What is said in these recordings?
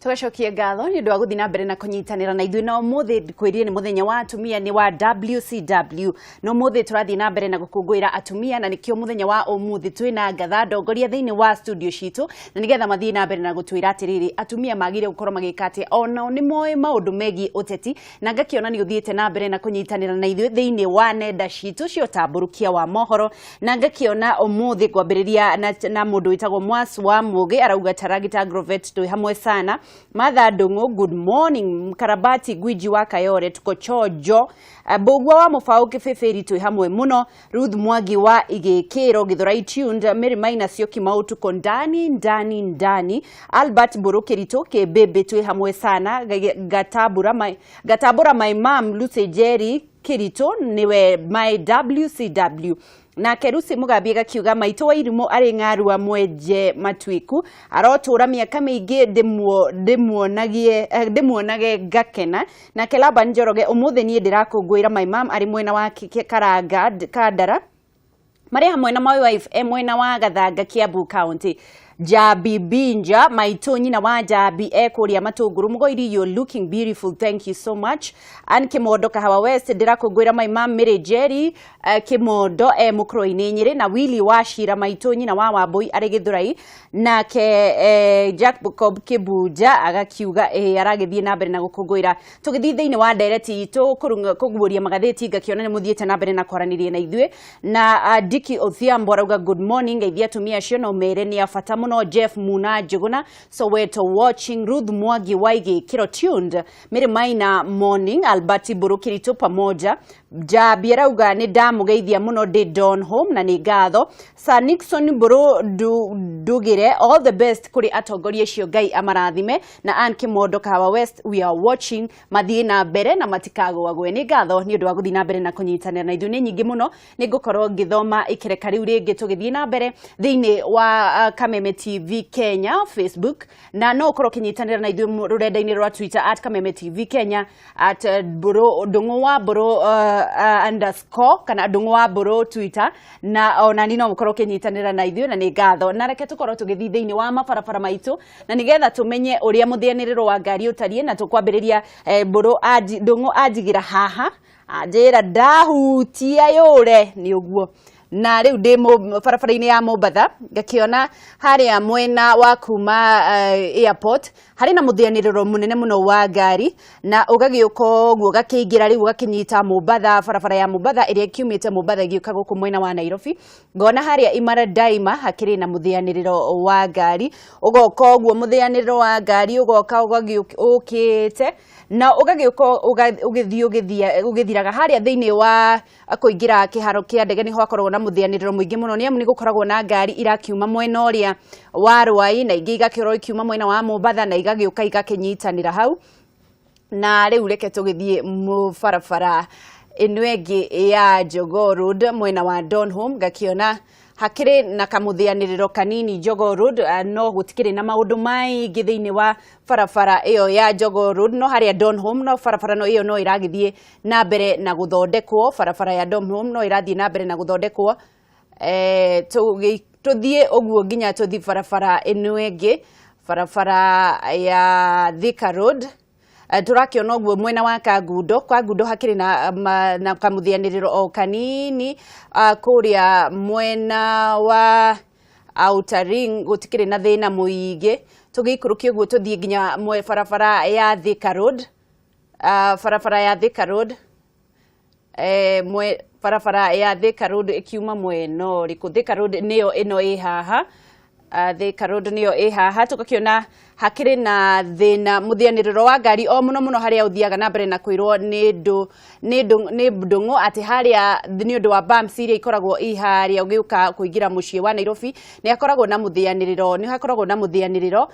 Tũgacokia ngatho nĩ ũndũ wa gũthiĩ na mbere na kũnyitanĩra na ithuĩ. Na ũmũthĩ kwĩrire nĩ mũthenya wa atumia, nĩ wa WCW, na ũmũthĩ tũrathiĩ na mbere na gũkũngũĩra atumia, na nĩkĩo mũthenya wa ũmũthĩ twĩna ngatha ndongoria thĩinĩ wa studio citũ, na nĩgetha mathiĩ na mbere na gũtwĩra atĩrĩrĩ, atumia magĩrĩire gũkorwo magĩka atĩa onao nĩ moĩ maũndũ megiĩ ũteti. Na ngakĩona nĩ ũthiĩte na mbere na kũnyitanĩra na ithuĩ thĩinĩ wa nenda citũ cia ũtambũrũkia wa mohoro. Na ngakĩona ũmũthĩ ngwambĩrĩria na mũndũ wĩtagwo Mwas wa Mũgĩ, arauga Taragita Agrovet twĩ hamwe sana. Martha Ndung'u, good morning. Karabati Gwiji wa Kayore, tuko chojo. Mbũgua wa Mũbaũ Kĩbĩbĩri, twĩ hamwe mũno. Ruth Mwangi wa Igĩkĩro Githurai tuned. Mary Maina Syokimau, tuko ndani ndani ndani. Albert Mbũrũ Kĩritũ Kĩmbĩmbĩ, twĩ hamwe sana. Gatambũra my mom Lucy Jerry Kĩritũ nĩwe my WCW. Nake Lucy Mugambi agakiuga maitũ wa irimũ arĩ ng'arua mwenje matuĩku, arotũra mĩaka mĩingĩ, ndĩmuonage ngakena. Nake Laban Njoroge, ũmũthĩ niĩ ndĩrakũngũĩra my mom arĩ mwena wa Karanga Kandara, marĩ hamwe na my wife e mwena wa Gathanga, Kiambu County. Jabi Binja, maitũ nyina wa Jabi e kũrĩa Matũngũrũ. Mũgoiri, you're looking beautiful, thank you so much. Ann Kimondo, Kahawa West, ndĩrakũngũĩra my mom Mary Jerry Kimondo e Mũkũrwe-inĩ Nyĩrĩ, na Willy wa Shira, maitũ nyina wa Wambũi arĩ Gĩthũrai. Nake Jacob Kibunja agakiuga aragĩthiĩ na mbere na gũkũngũĩra. Tũgĩthiĩ thĩinĩ wa ndereti itũ kũguũria magathĩti, ngakĩona nĩ mũthiĩte na mbere na kwaranĩria na ithuĩ. Na Diki Odhiambo arauga good morning, geithia atumia acio no mere nĩ a bata mũno. Jeff Muna Njuguna, Soweto watching. Ruth Mwangi Waigĩ Kiro tuned. Mary Maina, morning. Albert Burukiritu pamoja. Jabi arauga nĩ ndamũgeithia mũno ndĩ Don Home, na nĩ ngatho. Sir Nixon Mburu Ndugire, all the best kũrĩ atongoria acio, Ngai amarathime. Na Ann Kimondo, Kahawa West, we are watching, mathiĩ na mbere na matikagũagũe. Nĩ ngatho nĩ ũndũ wa gũthiĩ na mbere na kũnyitanĩra na ithuĩ. Nĩ nyingĩ mũno, nĩ ngũkorwo ngĩthoma ikereka rĩu rĩngĩ tũgĩthiĩ na mbere thĩinĩ wa Kameme TV Kenya Facebook, na no ũkorwo ũkĩnyitanĩra na ithuĩ rũrenda-inĩ rwa Twitter @KamemeTV Kenya, @Mbũrũ Ndũng'ũ wa Mbũrũ underscore kana Ndũng'ũ wa Mbũrũ Twitter, na ona ni no ũkorwo ũkĩnyitanĩra na ithuĩ. Na nĩ ngatho, na reke tũkorwo tũgĩthiĩ thĩinĩ wa mabarabara maitũ, na nĩgetha tũmenye ũrĩa mũthĩanĩrĩro wa ngari ũtariĩ. Na tũkwambĩrĩria Mbũrũ Ndũng'ũ anjigĩra haha, anjĩra ndahutia yũre nĩ ũguo. Na rĩu ndĩ barabara-inĩ ya Mombatha, ngakĩona harĩa mwena wa kuma airport harĩ na mũthĩanĩrĩro mũnene mũno wa ngari, na ũgagĩũka ũguo ũgakĩingĩra rĩu ũgakĩnyita Mombatha, barabara ya Mombatha ĩrĩa ĩkiumĩte Mombatha ĩgĩũka gũkũ mwena wa Nairobi. Ngona harĩa Imara Daima hakĩrĩ na mũthĩanĩrĩro wa ngari, ũgoka ũguo mũthĩanĩrĩro wa ngari ũgoka ũkĩte na ũgagĩũka ũgĩthiĩ ũgĩthiraga harĩa thĩinĩ wa kũingĩra kĩharo kĩa ndege. Nĩho hakoragwo na mũthĩanĩrĩro mũingĩ mũno, nĩ amu nĩ gũkoragwo na ngari irakiuma mwena ũrĩa wa Rwai, na ingĩ igakĩorwo ikiuma mwena wa Mombatha na igagĩũka igakĩnyitanĩra hau. Na rĩu reke tũgĩthiĩ mũbarabara ĩno ĩngĩ ya Jogoo Road mwena wa Donholm, ngakĩona hakĩrĩ na kamũthĩanĩrĩro kanini Jogoo Road, no gũtikĩrĩ na maũndũ maingĩ thĩinĩ wa barabara ĩyo ya Jogoo Road. No harĩa Donholm, no barabara no ĩyo no ĩragĩthiĩ na mbere na gũthondekwo, barabara ya Donholm no ĩrathiĩ na mbere na gũthondekwo. Tũthiĩ ũguo nginya tũthiĩ barabara ĩno ĩngĩ, barabara ya Thika Road. Tũrakĩona ũguo mwena wa Kangundo, Kangundo hakĩrĩ na kamũthĩanĩrĩro o kanini. Kũrĩa mwena wa Outer Ring gũtikĩrĩ na thĩna mũingĩ. Tũgĩikũrũkia ũguo tũthiĩ nginya barabara ya Thika Road, barabara ya Thika Road, barabara ya Thika Road ĩkiuma mwena ũrĩkũ? Thika Road nĩyo ĩno ĩ haha. Thika Road nĩyo ĩ haha, tũgakĩona hakĩrĩ na thĩna mũthĩanĩrĩro wa ngari o mũno mũno harĩa ũthiaga na mbere na kwĩrwo nĩ ndũng'ũ atĩ harĩa nĩ ũndũ wa bumps iria ikoragwo i harĩa ũgĩũka kũingĩra mũciĩ wa Nairobi, nĩ hakoragwo na mũthĩanĩrĩro, nĩ hakoragwo na mũthĩanĩrĩro.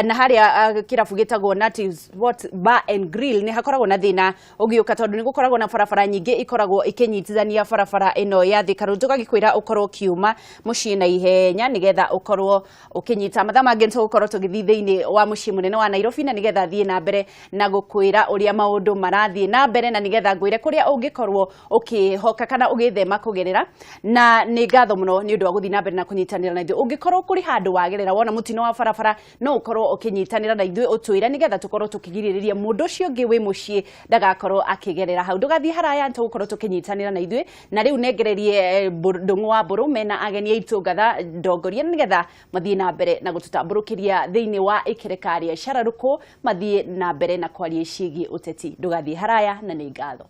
Na harĩa kĩrabu gĩtagwo Native Sport Bar and Grill nĩ hakoragwo na thĩna ũgĩũka, tondũ nĩ gũkoragwo na barabara nyingĩ ikoragwo ikĩnyitithania barabara ĩno ya Thika Road. Tũgagĩkwĩra ũkorwo ũkiuma mũciĩ na ihenya nĩgetha ũkorwo ũkĩnyita mathaa mangĩ. Nĩ tũgũkorwo tũgĩthiĩ thĩinĩ wa mũciĩ mũnene wa Nairobi, na nĩgetha thiĩ na mbere na gũkwĩra ũrĩa maũndũ marathiĩ na mbere, na nĩgetha ngwĩre kũrĩa ũngĩkorwo ũkĩhoka kana ũgĩthema kũgerera. Na nĩ ngatho mũno nĩ ũndũ wa gũthiĩ na mbere na kũnyitanĩra na ithuĩ. Ũngĩkorwo kũrĩ handũ wagerera wona mũtino wa barabara, no ũkorwo ũkĩnyitanĩra na ithuĩ ũtwĩre, nĩgetha tũkorwo tũkĩgirĩrĩria mũndũ ũcio ũngĩ wĩ mũciĩ ndagakorwo akĩgerera hau. Ndũgathiĩ haraya, tũgũkorwo tũkĩnyitanĩra na ithuĩ. Na rĩu nengererie Ndũng'ũ wa Mbũrũ mena ageni aitũ ngatha ndongoria, nĩgetha mathiĩ na mbere na gũtũtambũrũkĩria thĩinĩ wa ikereka rĩa cararũkũ, mathiĩ na mbere na kwaria ciĩgiĩ ũteti. Ndũgathiĩ haraya, na nĩ ngatho.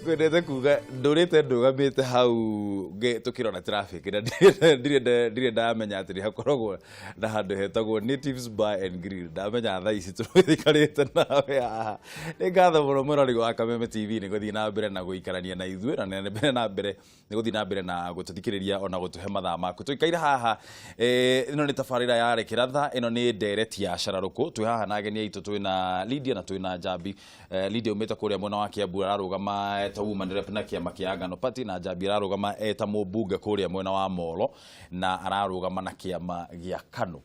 Ngwendete kuga ndũrĩte ndũgamĩte hau tũkĩrora traffic na ndirĩ ndamenya atĩ nĩ hakoragwo na handũ hetagwo Natives Bar and Grill. Ndamenya thaa ici tũikarĩte nawe haha. Nĩ ngatho mũno mwĩrori wa Kameme TV nĩ gũthiĩ na mbere na gũikarania na ithuĩ, na nĩ mbere na mbere nĩ gũthiĩ na mbere na gũtũthikĩrĩria ona gũtũhe mathaa maku. Tũikaire haha, ĩno nĩ tabarĩra ya Rekera Tha, ĩno nĩ ndereti ya cararũkũ. Twĩ haha na ageni aitũ, twĩna Lydia na twĩna Njambi. Lydia umĩte kũrĩa mwena wa Kiambu, ararũgama eta woman rep na kĩama kĩa Ngano Party, na Njambi ararũgama eta mũmbunge kũrĩa mwena wa Molo na ararũgama na kĩama gĩa KANU.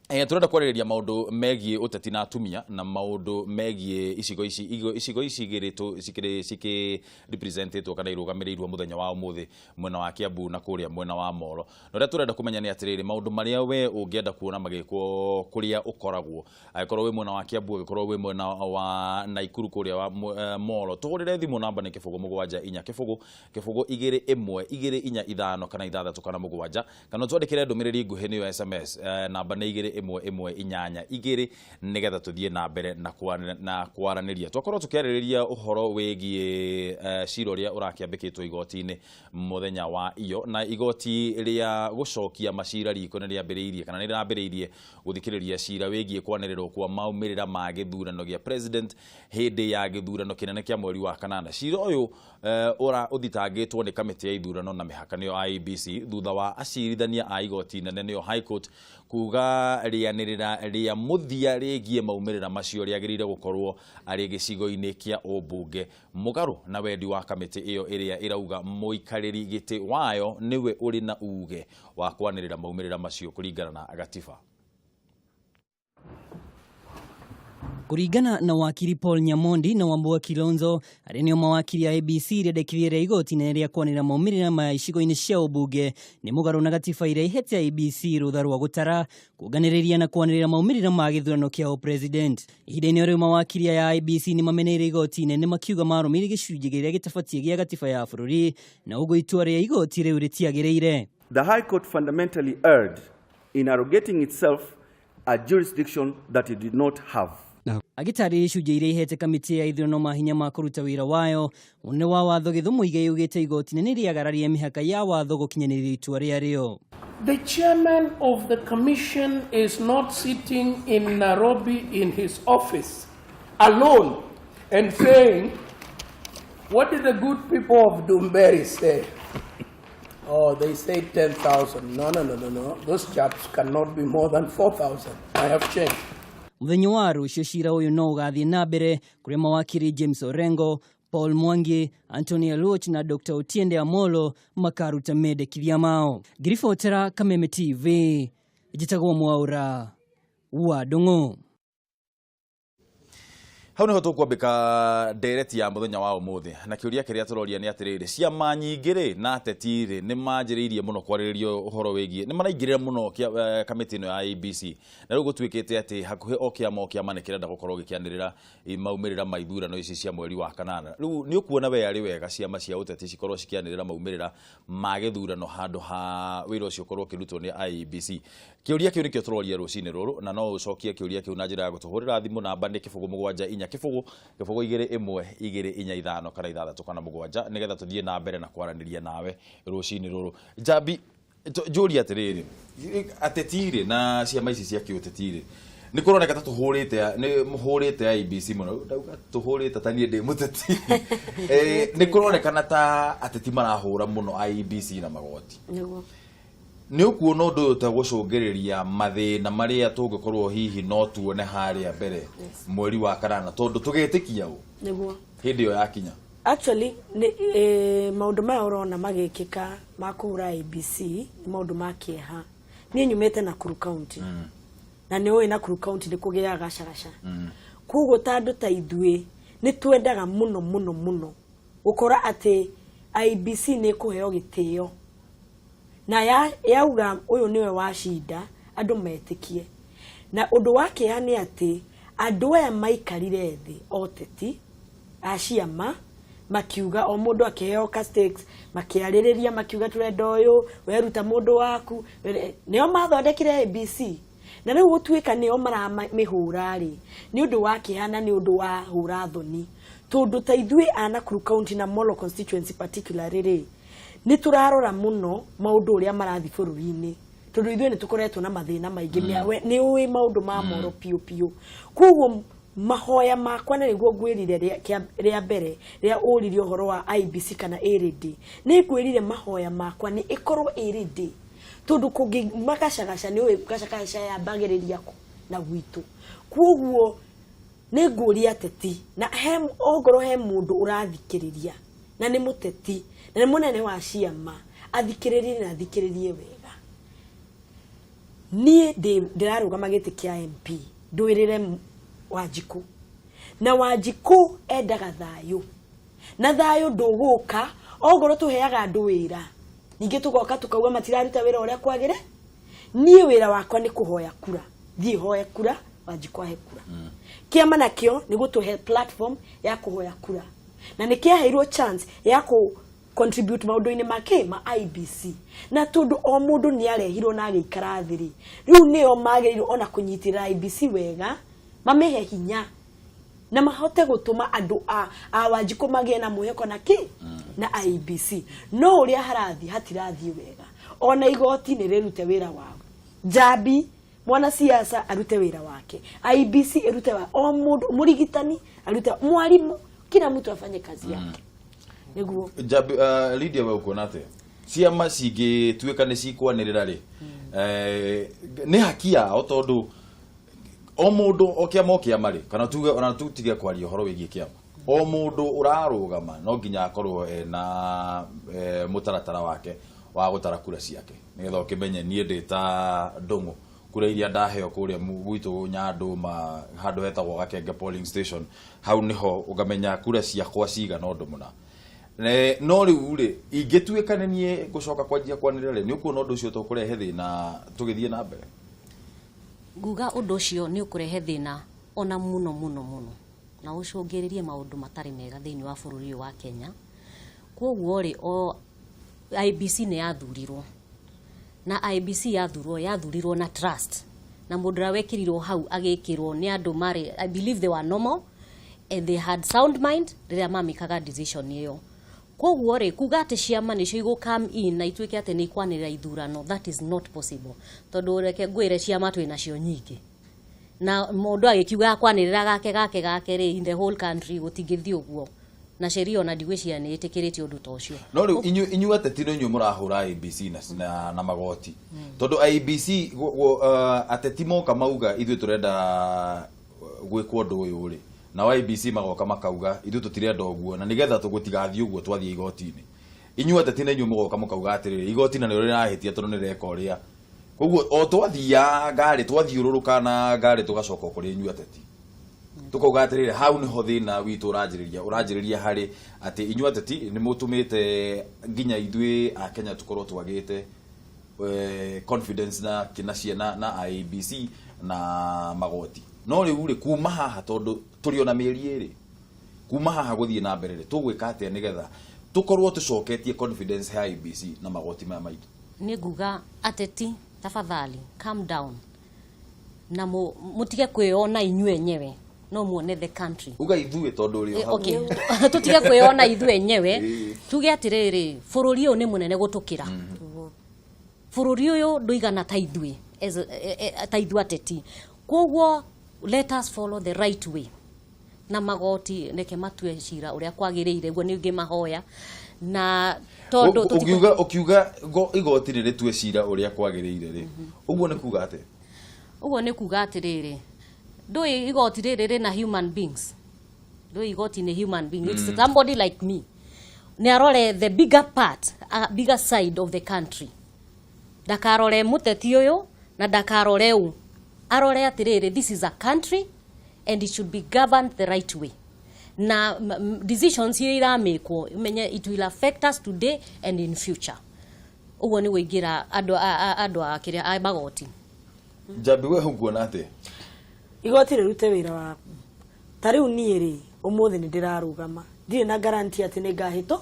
Turenda kwarĩrĩria maũndũ megiĩ ũteti na atumia na maũndũ megiĩ icigo ici icigo ici igĩrĩ cikĩrĩ cikĩ representetwo kana irũgamĩrĩirwo mũthenya wa ũmũthĩ mwena wa Kiambu na kũrĩa mwena wa Molo. Na ũrĩa tũrenda kũmenya nĩ atĩrĩrĩ, maũndũ marĩa we ũngĩenda kuona magĩkwo kũrĩa ũkoragwo, angĩkorwo wĩ mwena wa Kiambu, angĩkorwo wĩ mwena wa Naikuru, kũrĩa wa Molo, tũhũrĩre thimũ, namba nĩ 0 7 4 0 0 2 1 2 4 5 kana 6 kana 7, kana ũtwandĩkĩre ndũmĩrĩri nguhĩ nĩyo SMS, namba nĩ 2 1 1 8 2, nĩgetha tũthiĩ na mbere na kwaranĩria. Twakorwo tũkĩarĩrĩria ũhoro wĩgiĩ cira ũrĩa ũrakĩambĩkĩtwo igoti-inĩ mũthenya wa iyo, na igoti rĩa gũcokia macira riko nĩ rĩambĩrĩirie kana nĩ rĩrambĩrĩirie gũthikĩrĩria cira wĩgiĩ kwanĩrĩrwo kwa maumĩrĩra ma gĩthurano gĩa president hĩndĩ ya gĩthurano kĩnene kĩa mweri wa kanana. Cira ũyũ ũra ũthitangĩtwo nĩ kamĩtĩ ya ithurano na mĩhaka nĩyo IEBC, thutha wa acirithania a igoti inene nĩyo High Court kuga rĩanĩrĩra rĩa mũthia rĩgiĩ maumĩrĩra macio rĩagĩrĩire gũkorwo arĩ gĩcigo-inĩ kĩa ũmbunge, mũgarũ na wendi wa kamĩtĩ ĩyo ĩrĩa ĩrauga mũikarĩri gĩtĩ wayo nĩwe ũrĩ na uge wa kwanĩrĩra maumĩrĩra macio kũringana na gatiba. Kũringana na wakiri Paul Nyamondi na Wambua Kilonzo, arĩa nĩo mawakiri a ABC, rĩendekithia rĩa igoti inene rĩa kwanĩrĩra maumĩrĩra maya icigo-inĩ cia ũmbunge nĩ mũgarũ na gatiba ĩrĩa ihete IEBC rũtha rwa gũtara, kuonganĩrĩria na kwanĩrĩra maumĩrĩra ma gĩthurano kĩa ũpresident. Ihinda-inĩ rĩu, mawakiri aya a IEBC nĩ mameneire igoti inene, makiuga marũmĩrĩire gĩcunjĩ kĩrĩa gĩtabatiĩ gĩa gatiba ya bũrũri, na ũguo itua rĩa igoti rĩu rĩtiagĩrĩire. The High Court fundamentally erred in arrogating itself a jurisdiction that it did not have. Agĩtarĩria icunjĩ iria ihete kamĩtĩ ya ithurano mahinya ma kũruta wĩra wayo, mũnene wa watho Githu Muigai augĩte igoti nene rĩagararie mĩhaka ya watho gũkinyanĩria itua rĩarĩo. The chairman of the commission is not sitting in Nairobi in his office alone and saying, "What did the good people of Ndumberi say? Oh, they say 10,000. No, no, no, no, no. Those chaps cannot be more than 4,000. I have changed." Mũthenya wa rũciũ cira ũyũ no ũgathiĩ na mbere, kũrĩa mawakiri James Orengo, Paul Mwangi, Anthony Aluoch na Dr. Otiende Amolo makaruta mendekithia mao. Ngiribotera Kameme TV, njĩtagwo Mwaũra wa Ndung'u. Hau niho tũkwambĩka ndereti ya mũthenya wa ũmũthĩ, na kĩũria kĩrĩa tũroria nĩ atĩrĩrĩ, ciama nyingĩ rĩ na ateti rĩ nĩ manjĩrĩirie mũno kwarĩrĩria ũhoro wĩgiĩ, nĩ maraingĩrĩra mũno kamĩtĩ ĩno ya IEBC, na rĩu gũtuĩkĩte atĩ hakuhĩ o kĩama o kĩama nĩ kĩrenda gũkorwo gĩkĩanĩrĩra maumĩrĩra ma ithurano ici cia mweri wa kanana. Rĩu nĩ ũkuona we arĩ wega ciama cia ũteti cikorwo cikĩanĩrĩra maumĩrĩra ma gĩthurano handũ ha wĩra ũcio ũkorwo ũkĩrutwo nĩ IEBC? Kĩũria kĩu nĩkĩo tũroria rũcinĩ rũrũ, na no ũcokie kĩũria kĩu na njĩra ya gũtũhũrĩra thimũ, namba nĩ 0 7 4 0 0 2 1 2 4 5 kana 6 kana 7, nĩgetha tũthiĩ na mbere na kwaranĩria nawe rũcinĩ rũrũ. Njambi, njũrie atĩrĩrĩ, ateti rĩ na ciama ici cia kĩũteti rĩ, nĩ kũroneka ta tũhũrĩte, nĩ mũhũrĩte IEBC mũno. Ndauga tũhũrĩte ta niĩ ndĩ mũteti. Nĩ kũronekana ta ateti marahũra mũno IEBC na magoti. Nĩguo. Nĩ ũkuona ũndũ ũyũ ũtegũcũngĩrĩria mathĩna marĩa tũngĩkorwo hihi no tuone harĩa mbere mweri wa kanana, tondũ tũgetĩkia ũ Nĩguo. hĩndĩ ĩyo yakinya? Actually nĩ maũndũ maya ũrona magĩkĩka ma kũhũra IEBC nĩ maũndũ ma kĩeha. Niĩ nyumĩte Nakuru County, na nĩ ũĩ Nakuru County nĩ kũgĩaga gacagaca. Koguo ta andũ ta ithuĩ nĩ twendaga mũno mũno mũno gũkora atĩ IEBC nĩ ĩkũheo gĩtĩo na yauga ũyũ nĩwe wacinda, andũ metĩkie. Na ũndũ wa kĩeha nĩ atĩ andũ aya maikarire thĩ, oteti a ciama, makiuga o mũndũ akĩheo ka stakes, makĩarĩrĩria, makiuga tũrenda ũyũ, weruta mũndũ waku. Nĩo mathondekire IEBC, na rĩu gũtuĩka nĩo maramĩhũra rĩ, nĩ ũndũ wa kĩeha na nĩ ũndũ wa hũra thoni, tondũ ta ithuĩ a Nakuru County na Molo constituency particularly rĩ, nĩ tũrarora mũno maũndũ ũrĩa marathiĩ bũrũri-inĩ, tondũ ithuĩ nĩ tũkoretwo na mathĩna maingĩ. Nĩ ũĩ maũndũ ma Moro piũ piũ. Koguo mahoya makwa, na nĩguo ngwĩrire rĩa mbere rĩa ũririe ũhoro wa IEBC kana ĩrĩndĩ, nĩ ngwĩrire mahoya makwa nĩ ĩkorwo ĩrĩndĩ, tondũ kũngĩma gacagaca, nĩ ũĩ gacagaca yambagĩrĩria kũ na gwitũ. Koguo nĩ ngũria ateti, na he ongorwo he mũndũ ũrathikĩrĩria na nĩ mũteti na nĩ mũnene wa ciama, athikĩrĩrie na athikĩrĩrie wega. Niĩ ndĩrarũgama gĩtĩ kĩa MP ndũĩrĩre Wanjikũ, na Wanjikũ endaga thayũ, na thayũ ndũgũka ongorwo tũheaga andũ wĩra, ningĩ tũgoka tũkauga matiraruta wĩra ũrĩa kwagĩre. Niĩ wĩra wakwa nĩ kũhoya kura, thiĩ hoe kura, Wanjikũ ahe kura. Kĩama nakĩo nĩ gũtũhe platform ya kũhoya kura, na nĩ kĩaheirwo chance ya kũ contribute maũndũ-inĩ make ma IEBC. Na tondũ o mũndũ nĩ arehirwo na agĩikara thĩ rĩ, rĩu nĩo magĩrĩirwo ona kũnyitĩrĩra IEBC wega, mamĩhe hinya na mahote gũtũma andũ a Wanjikũ magĩe na mwĩhoko na kĩ na IEBC. No ũrĩa harathiĩ hatirathiĩ wega. Ona igoti nĩ rĩrute wĩra wao, Njambi mwanasiasa arute wĩra wake, IEBC ĩrute wa o mũndũ, mũrigitani arute, mwalimu, kila mtu afanye kazi yake nĩguo. Njambi, Lydia, we ũkuona atĩa ciama cingĩtuĩka nĩ cikwanĩrĩra rĩ, nĩ haki yao, tondũ o mũndũ, o kĩama, o kĩama rĩ, kana tuge ona tutige kwaria ũhoro wĩgiĩ kĩama, o mũndũ ũrarũgama no nginya akorwo ena mũtaratara wake wa gũtara kura ciake, nĩgetha ũkĩmenye niĩ ndĩ ta Ndũng'ũ, kura iria ndaheo kũrĩa gwitũ Nyandũma, handũ hetagwo Gakenge polling station, hau nĩho ũngamenya kura ciakwa cigana ũndũ mũna. No rĩu rĩ, ingĩtuĩka nĩ niĩ ngũcoka kwanjia kwanĩrĩra rĩ, nĩ ũkuona ũndũ ũcio tũkũrehe thĩna tũgĩthiĩ na mbere? Nguga ũndũ ũcio nĩ ũkũrehe thĩna ona mũno mũno mũno, na ũcũngĩrĩrie maũndũ matarĩ mega thĩinĩ wa bũrũri ũyũ wa Kenya. Koguo rĩ, o IEBC nĩ yathurirwo, na IEBC yathurirwo na trust, na mũndũ ũrĩa wekĩrirwo hau agĩkĩrwo nĩ andũ marĩ, I believe they were normal and they had sound mind rĩrĩa mamĩkaga decision ĩyo. Koguo rĩ, kuga atĩ ciama nĩcio igũ come in na ituĩke atĩ nĩ ikwanĩrĩra ithurano, that is not possible, tondũ reke ngwĩre, ciama twĩ nacio nyingĩ, na mũndũ agĩkiuga akwanĩrĩra gake gake gake rĩ, in the whole country gũtingĩthiĩ ũguo, na sheria ona ndigwĩciria nĩ ĩtĩkĩrĩtie ũndũ ta ũcio. No rĩu inyuĩ ateti nĩ inyuĩ mũrahũra IEBC na magoti, tondũ IEBC ateti moka mauga ithuĩ tũrenda gwĩkwo ũndũ ũyũ rĩ, nao IEBC magoka makauga ithuĩ tũtirenda ũguo, na nĩgetha tũgũtigathiĩ ũguo twathiĩ igoti-inĩ. Inyuĩ ateti na inyuĩ mũgoka mũkauga atĩrĩrĩ, igoti narĩo rĩrahĩtia tondũ nĩ rĩreka ũrĩa. Koguo o twathiaga ngarĩ, twathiũrũrũka na ngarĩ, tũgacoka o kũrĩ inyuĩ ateti, tukauga atĩrĩrĩ, hau nĩho thĩna witũ ũranjĩrĩria harĩ atĩ inyuĩ ateti nĩ mũtũmĩte nginya ithuĩ a Kenya tũkorwo twagĩte confidence na ciana na IEBC na magoti. No rĩu rĩ, kuma haha, tondũ tũrĩ ona mĩeri 2 kuma haha gũthiĩ na mbere rĩ, tũgwĩka atĩa nĩgetha tũkorwo tũcoketie confidence ya IEBC na magoti maya maitũ? Nĩ nguga ateti, tafadhali calm down na mutige kwĩona inyuĩ enyewe, no muone the country. Uga ithuĩ, tondũ ũrĩ o hau. Okay, tutige kwĩona ithuĩ enyewe, tuge atĩrĩrĩ, bũrũri ũyũ nĩ mũnene gũtũkĩra. Bũrũri ũyũ ndũigana ta ithuĩ ta ithuĩ ateti. Koguo let us follow the right way, na magoti reke matue cira ũrĩa kwagĩrĩire. Guo nĩ ngĩmahoya. Na tondũ Ũkiuga igoti nĩ rĩtue cira ũrĩa kwagĩrĩire rĩ, ũguo nĩ kuga atĩa? Ũguo nĩ kuga atĩrĩrĩ, ndũĩ igoti rĩrĩ rĩna human beings, ndũĩ igoti nĩ human being. It's somebody like me nĩ arore the bigger part, bigger side of the country. Ndakarore mũteti ũyũ na ndakarore ũ, arore atĩrĩrĩ, this is a country and it should be governed the right way. Na decisions iria iramĩkwo, menye it will affect us today and in future. Ũguo nĩguo ingĩra andũ andũ a kĩrĩa a magoti. Njambi, we ũkuona atĩa? Igoti rĩrute wĩra waku. Ta rĩu niĩ rĩ, ũmũthĩ nĩ ndĩrarũgama, ndirĩ na guarantee atĩ nĩ ngahĩtũ.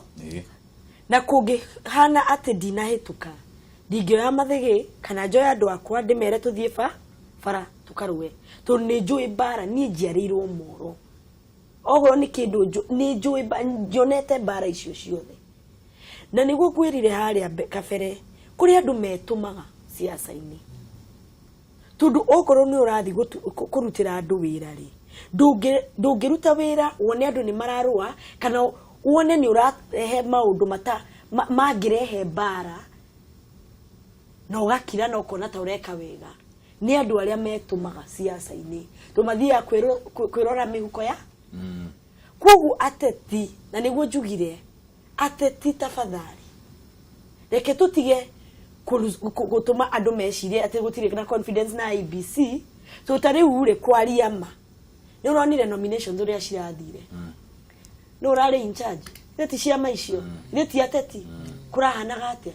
Na kũngĩhana atĩ ndinahĩtũka, ndingĩoya mathĩgĩ kana njoe andũ akwa ndĩmere tũthiĩ ba bara tũkarũe, tondũ nĩ njũĩ mbara. Niĩ njiarĩirwo moro, okorwo nĩ kĩndũ nĩ njũĩ nyonete mbara icio ciothe. Na nĩguo ngwĩrire harĩa kabere, kũrĩ andũ metũmaga ciaca-inĩ, tondũ okorwo nĩ ũrathiĩ kũrutĩra andũ wĩra rĩ, ndũngĩruta wĩra wone andũ nĩ mararũa, kana wone nĩ ũrarehe maũndũ mata mangĩrehe mbara, na ũgakira na ũkona ta ũreka wega. Nĩ andũ arĩa metũmaga ciaca-inĩ, tondũ mathiaga kwĩrora mĩhuko ya. Koguo ateti, na nĩguo njugire ateti, tafadhali reke tũtige gũtũma andũ mecirie atĩ gũtirĩ na confidence na IEBC. So ta rĩu rĩ, kwaria ma, nĩ ũronire nominations ũrĩa cirathire, nĩ ũrarĩ in charge. Ithe ti ciama icio, ithe ti ateti, kũrahanaga atĩa?